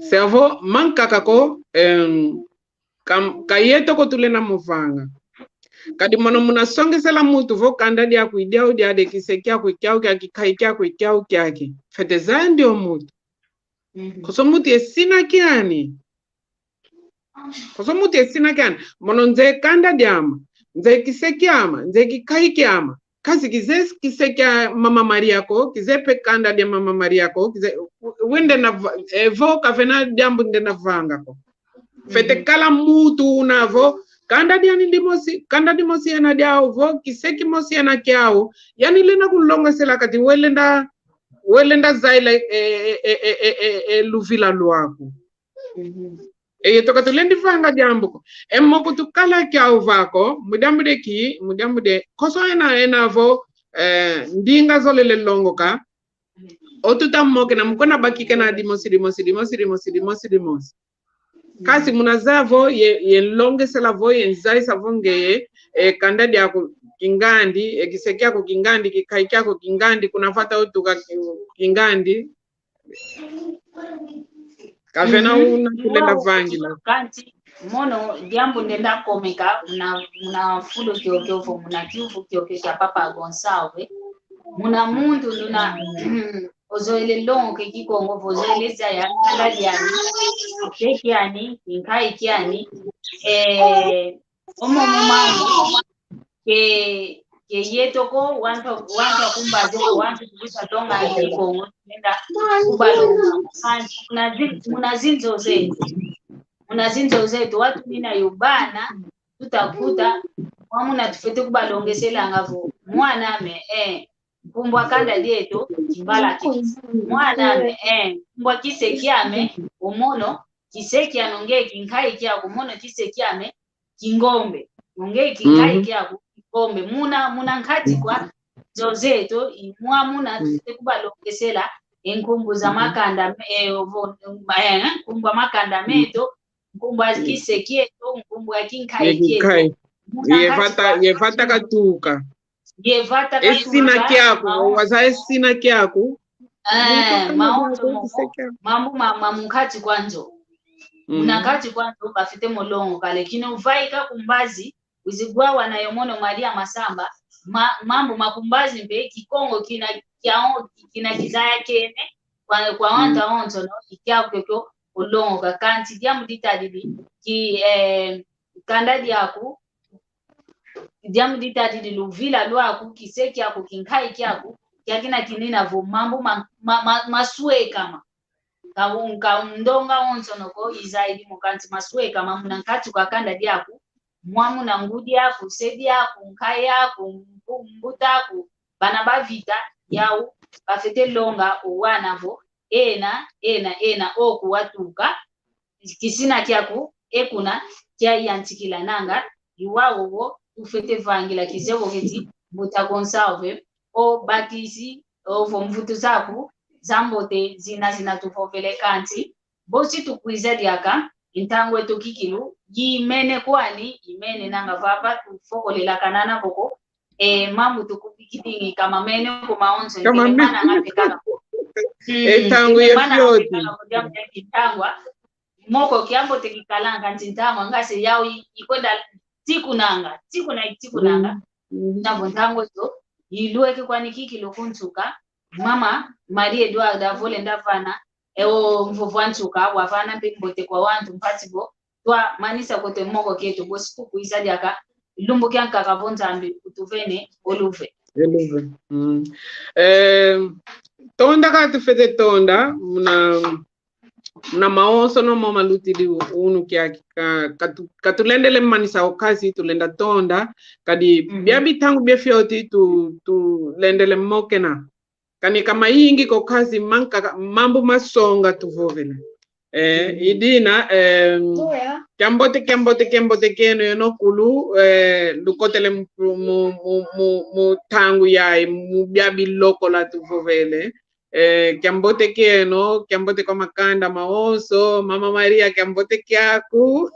se avo mankaka ko, em, ka, ka yeto ko tulenda mo vanga. Kadi mono muna songesela muntu vo kanda diaku i diau diadi, kise kiaku i kiau kiaki, kinkayi kiaku i kiau kiaki. Fwete zaya ndio muntu. Mhm. Konso muntu ye sina kiani. Konso muntu ye sina kiani. Mono nzeye kanda diama, nzeye kise kiama, nzeye kinkayi kiama. Kansi kizeye kise kia mama Maria ko, kizeye mpe kanda dia mama Maria ko, kizeye, wende na va-, eh, vo kavena diambu ndenda vanga ko. Fwete kala muntu una vo, kanda diani dimosi, kanda dimosi yena diau vo, kise kimosi yena kiau. Yani lenda kulongesela kati, welenda, welenda zaila, eh, eh, luvila luaku. Mhm. E yeto ka tulendi vanga diambu ko. E moko tukala kiau vako, mu diambu de ki, mu diambu de, konso ena, ena vo, eh, ndinga zolele longoka. O tuta mokena, mu kuna bakikena dimosi, dimosi, dimosi, dimosi, dimosi, dimosi. Kansi muna zaya vo, ye, ye nlongesela vo, ye nzayisa vo ngeye, e kanda diaku kingandi, e kise kiaku kingandi, kinkayi kiaku kingandi, kuna vata o tuka ki-, kingandi. Kavena una tulenda vangila. Kansi, mono, diambu ndenda komeka, muna, muna fulu kiokio vo, muna kiuvu kiokio kia Papa Gonçalves. Muna muntu nduna, ozoele longoka e Kikongo vo ozoele zaya, kanda diani, kise kiani, kinkayi kiani. Eh, omo mu mambu, ke, ke yeto ko, wantu, wantu akumbaze ko, wantu tukusa tonga e Kikongo, nenda kubalonga. Kansi, muna zi-, muna zinzo zeto. muna zinzo zeto, wau tunina yo bana, tutakuta, mwa muna tufwete kubalongeselanga vo, mwan'ame, eh, nkumbu a kanda dieto, Kimbalakiki. Mwan'ame, eh, nkumbu a kise kiame, o mono, kise kiano nge kinkayi kiaku, mono kise kiame, Kingombe. Nge kinkayi kiaku, Kingombe. Muna, muna nkati kwa nzo zeto, i mwa muna tufwete kubalongesela e nkumbu za makanda me-, eh, ovo, eh, nkumbu a makanda meto, nkumbu a kise kieto, nkumbu a kinkayi kieto. Muna nkati kwa, ye vata katuka. Ye vata katuka. E sina kiaku, wazaya e sina kiaku. Eh, maoto moko, mambu ma, ma mu nkati kwa nzo. Muna nkati kwa nzo, bafwete mo longoka, lakini uvaika ku mbazi, wizi wa wana yo mono Maria Masamba, ma-, mambu ma ku mbazi mpe Kikongo kina kia-, kina kizayakene kwa, kwa wanta wonsono, i kiaku kiokio olongoka. Kansi diambu ditadidi ki, eh, kanda diaku, diambu ditadidi luvila lwaku, kise kiaku, kinkayi kiaku, kiakina kinina vo mambu ma, ma, ma, maswekama. Ka u-, ka ndonga wonsono ko izayidi mo, kansi maswekama muna nkati kwa kanda diaku, mwa muna ngudi aku, se diaku, nkayi aku, mbu-, mbuta aku, bana ba vita, yau bafwete longa o wana vo, ena, ena, ena, oku watuka, kisina kiaku, e kuna kiayantikilananga, i wau vo tufwete vangila kizeye vo keti, Mbuta Gonçalves, o bakisi, ovo mvutu zaku za mbote zina zina tuvovele, kansi bosi tukwiza diaka, ntangu eto kikilu yimene kwani, yimenenanga vava, tufokolelaka nana vo ko, e mambu tukubikidingi ka mamene ko mawonso, ka mamene. Ntelemana nga mpe kala. Mm, e ntangu ya fioti. Ntelemana nga mpe kala ko, diambu dia kintangwa. Moko kiambote kikalanga nti ntangwa, nga se yau i-, ikwenda tikunanga, tikuna, tikunanga. Mm. Na vo ntangu eto ilweke kwani kikilu ku nsuka, Mama Maria Eduarda vo lenda vana e o mvovo a nsuka, wavana mpe mbote kwa wantu mpasi vo twamanisa kota e moko kieto, bosi tukwiza diaka lumbu kiankaka vo Nzambi utuvene o luve. O luve. Mm. Eh, tonda ka tufwete tonda, muna, muna mawonsono mo malutidi u-, unu kiaki, ka, ka tu-, ka tulendele manisa o nkazi, tulenda tonda, kadi, mhm, bia bintangu bia fioti tu-, tulendele mokena. Kani ka mayingi ko, nkazi, mankaka, mambu masonga tuvovele. Eh, mhm, i dina, eh, kiambote, kiambote, kiambote kieno, yeno kulu, eh, lukotele mu, mu, mu, mu, mu ntangu yayi, mu bia bilokola tuvovele. Eh, kiambote kieno, kiambote kwa makanda mawonso, Mama Maria, kiambote kiaku.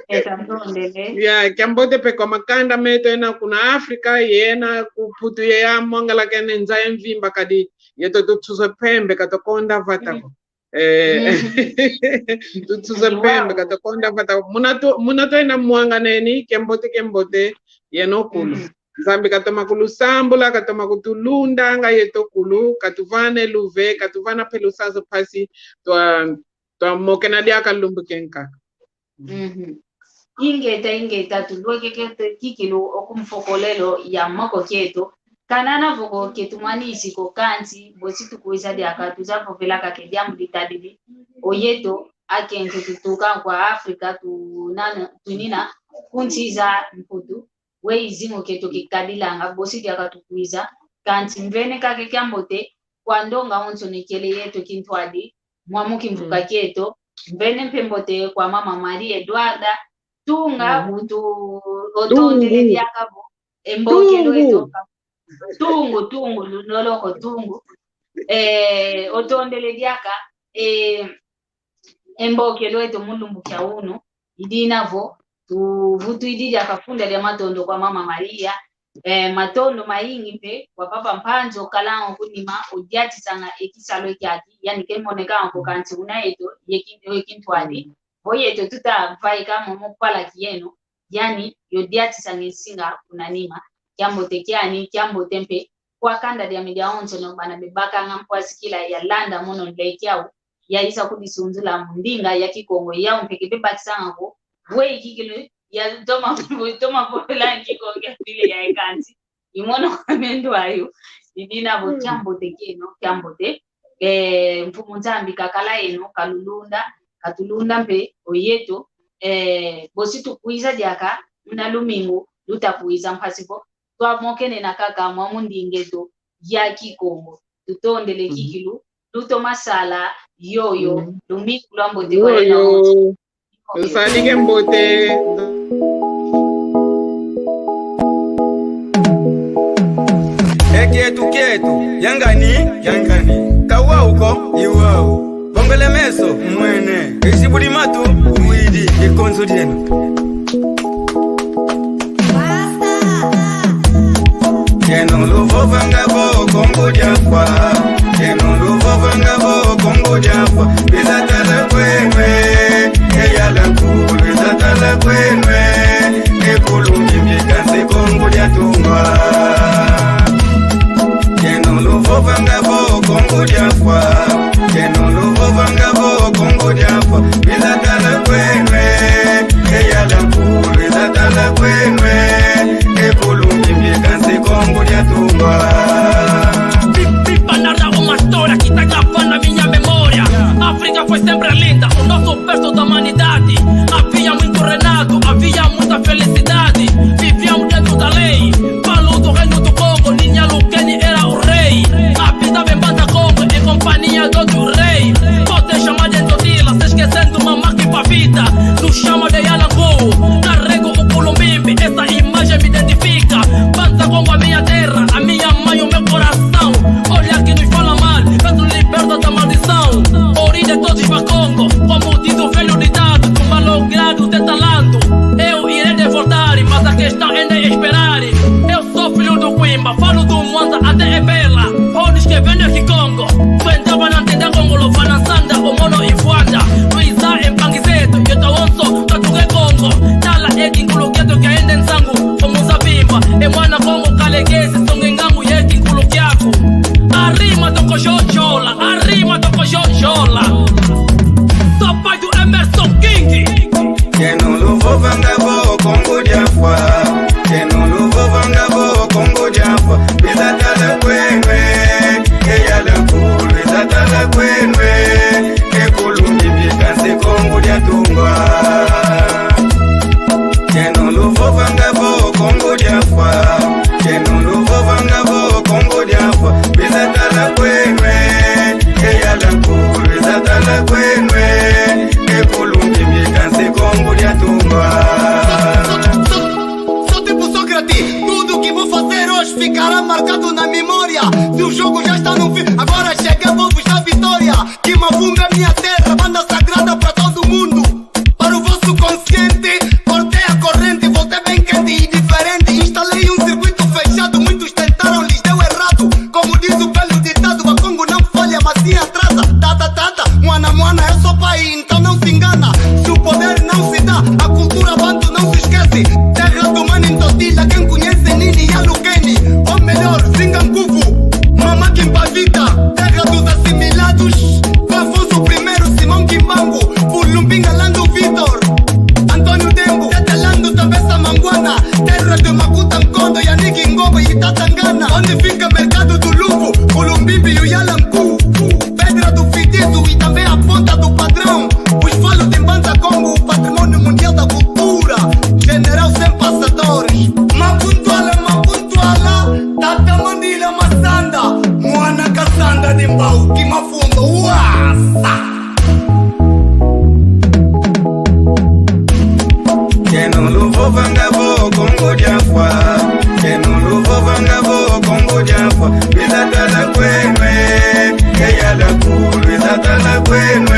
Eta ntondele. Ya, kiambote mpe kwa makanda meto yena kuna Afrika, yena ku Mputu, ye yamwangalakene nza ya mvimba, kadi yeto tutuzo mpembe, ka tukonda vata ko. Eh, mhm, tutuzo mpembe, ka tukonda vata ko. Muna tu-, muna twena mwanganeni, kiambote, kiambote, yeno kulu. Mhm. Nzambi katoma kulusambula, katoma kutulundanga yeto kulu, katuvana e luve, katuvana mpe lusansu mpasi twa-, twamokena diaka lumbu kiankaka. Mhm. Ingeta, ingeta, tulweke kete kikilu oku mfokolelo ya moko kieto. Kana na vo ko ke tumanisi ko, kansi bosi tukwiza diaka, twiza vovelaka ke diambu ditadidi o yeto akento tutuka kwa Afrika, tunana, tunina ku nsi za Mputu, we i zingu kieto kikadilanga, bosi diaka tukwiza. Kansi mvene kaka kiambote kwa ndonga wonso ikele yeto kintwadi, mwa mu kimvuka, mm, kieto. Mvene mpe mbote kwa Mama Maria Eduarda, tunga, mhm, utu-, otondele, tungu, diaka vo e mbokelo, tungu, eto. Tungu, tungu, lu-, loloko tungu. Eh, otondele diaka, eh, e mbokelo eto mu lumbu kia unu, i dina vo tuvutwidi diaka funda dia matondo kwa Mama Maria. Eh, matondo mayingi mpe kwa Papa Mpanzu, okalanga ku nima, odiatisanga e kisalu kiaki, yani ke monekanga ko, kansi una yeto, ye kin-, ye kintwadi. Vo yeto tuta vaika momo pala kieno, yani yo diatisanga e nsinga kuna nima. Kiambote kiani, kiambote mpe kwa kanda diame diawonsono, bana bebakanga mpwasikila ya landa mono nleke au, ya iza kudisunzula mu ndinga ya Kikongo, yau mpe ke bebakisanga ko, we i kikilu ya toma, toma vovelanga Kikongo ya vile ya e kansi. I mono kwa mendo ayo, i dina vo, mm, kiambote kieno, kiambote. Eh, Mfumu Nzambi kakala yeno, kalulunda, katulunda mpe o yeto, eh, bosi tukwiza diaka muna lumingu luta kwiza, mpasi vo twamokenena kaka mwa mu ndinga eto ya Kikongo. Tutondele kikilu, lutoma sala yoyo, lumingu lwa mbote kwa yena muntu. Nsadike mbote. E kietu kietu, yangani, yangani. Kawau ko, iwau. Bongele meso, mwene. Ezibuli matu, widi. Ekonzo dieno. Kieno luvovanga vo Kongo dia Mfa. Kieno luvovanga vo Kongo dia Mfa. Biza tala kwenu e. Eyala nkulu biza tala kwenu e. E kulumbi mbi kansi Kongo dia Tungwa. Kieno luvovanga vo Kongo dia Mfa. Kieno luvovanga vo Kongo dia Mfa. Biza tala kwenu e. Eyala nkulu biza tala kwenu e. E kulumbi mbi kansi Kongo dia Tungwa. Pi-, pipa nada uma história que tá gravada na minha memória. África foi sempre linda, o nosso berço da humanidade. Havia muito renato, havia muita felicidade. Vivíamos dentro da lei. Falo do reino do Congo, Ninya Lukeni era o rei. Habitava em Mbanza Kongo em companhia do outro rei. Pode chamar de Ntotila, se esquecendo Mama Kimpa Vita. Nos chama de Yalangu, carrego o Kulumbimbi, essa imagem me identifica. Mbanza Kongo, a minha terra, a minha mãe, o meu coração. Olha que nos fala mal, mas nos liberta da maldição. Origem de todos os Bakongo, como diz o velho ditado, o malogrado de talanto. Eu irei de voltar, mas a questão ainda é esperar. Eu sou filho do Quimba, falo do Mwanza até Ebela. Onde que vem o Kikongo? Só entrava na tenda Kongo, Lovana Sanda, o Mono Ifuanda. Luiza em Pangizeto, eu tô onso, Katuke Kongo. Tala e Kinkulu Keto, que ainda em Sango, como Zabimba. E Mwana Kongo, Kalegesi, Songengango, e Kinkulu Kiaku. A rima do Kojojola, a rima do Kojojola. Sou pai do Emerson King. Kieno luvovanga vo Kongo dia Mfa. Kieno luvovanga vo Kongo dia Mfa. Biza tala kwenu e. Eyala nkulu biza tala kwenu e. E kulumbi mbi kansi Kongo dia Tungwa. Kieno luvovanga vo Kongo dia Mfa. Kieno luvovanga vo Kongo dia Mfa. Biza tala kwenu e. Eyala nkulu biza tala kwenu e. E kulumbi mbi kansi Kongo dia Tungwa. Sou tipo Sócrates, tudo que vou fazer hoje ficará marcado na memória. Se o jogo já está no fim, agora chega, vou buscar vitória. Kimavunga é minha terra, banda sagrada pra todo mundo. Para o vosso consciente, cortei a corrente, voltei bem quente e diferente. Instalei um circuito fechado, muitos tentaram, lhes deu errado. Como diz o velho ditado, Bakongo não falha, mas sim atrasa. Tata, tata, mwana, mwana, é só pai, então não se engana. Se o poder não se dá, a cultura bantu não se esquece. Terra do Mano Ntotila, quem conhece Ninya Lukeni. Ou melhor, Zingankuvu, Mama Kimpa Vita. Terra dos assimilados, Afonso Primeiro, Simão Kimbangu, Kulumbinga Lando Vitor, António Dembo, Tete Lando, Tabessa Manguana, terra de Makuta Nkondo, Yannick Ngogo e Tata Ngana, onde fica mercado do Lupo, Kulumbimbi e o Yalanku, Pedra do Fitizo e também a Ponta do Padrão. Os falos de Mbanza Kongo, património mundial da cultura, general sem passadores. Makuntuala, Makuntuala, Tata Mandila Masanda, Mwana Kasanda de Mbau, Kimafumba, Uasa. Kieno luvovanga vo Kongo dia Mfa. Kieno luvovanga vo Kongo dia Mfa. Biza tala kwenu e. Eyala nkulu biza tala kwenu e.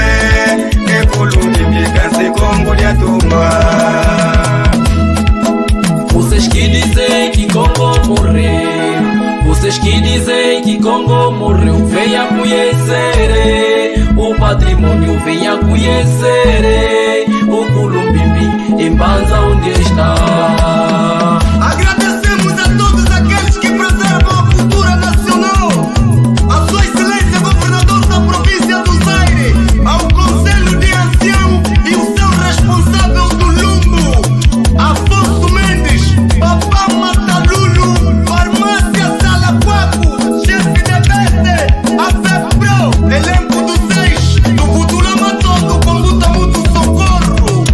E kulumbi mbi kansi Kongo dia Tungwa. Vocês que dizem que Kongo morreu, vocês que dizem que Kongo morreu, venha conhecer o património, venha conhecer o Kulumbimbi em Mbanza onde está. Agradecemos a todos aqueles que preservam a cultura nacional. A Sua Excelência Governador da Província do Zaire, ao Conselho de Ancião e o seu responsável do Lumbo, Afonso Mendes, Papá Matalulu, Farmácia Salaquaco, chefe de bete, a Fepro, elenco do seis, do Butula Matondo, Combuta Mutu Socorro.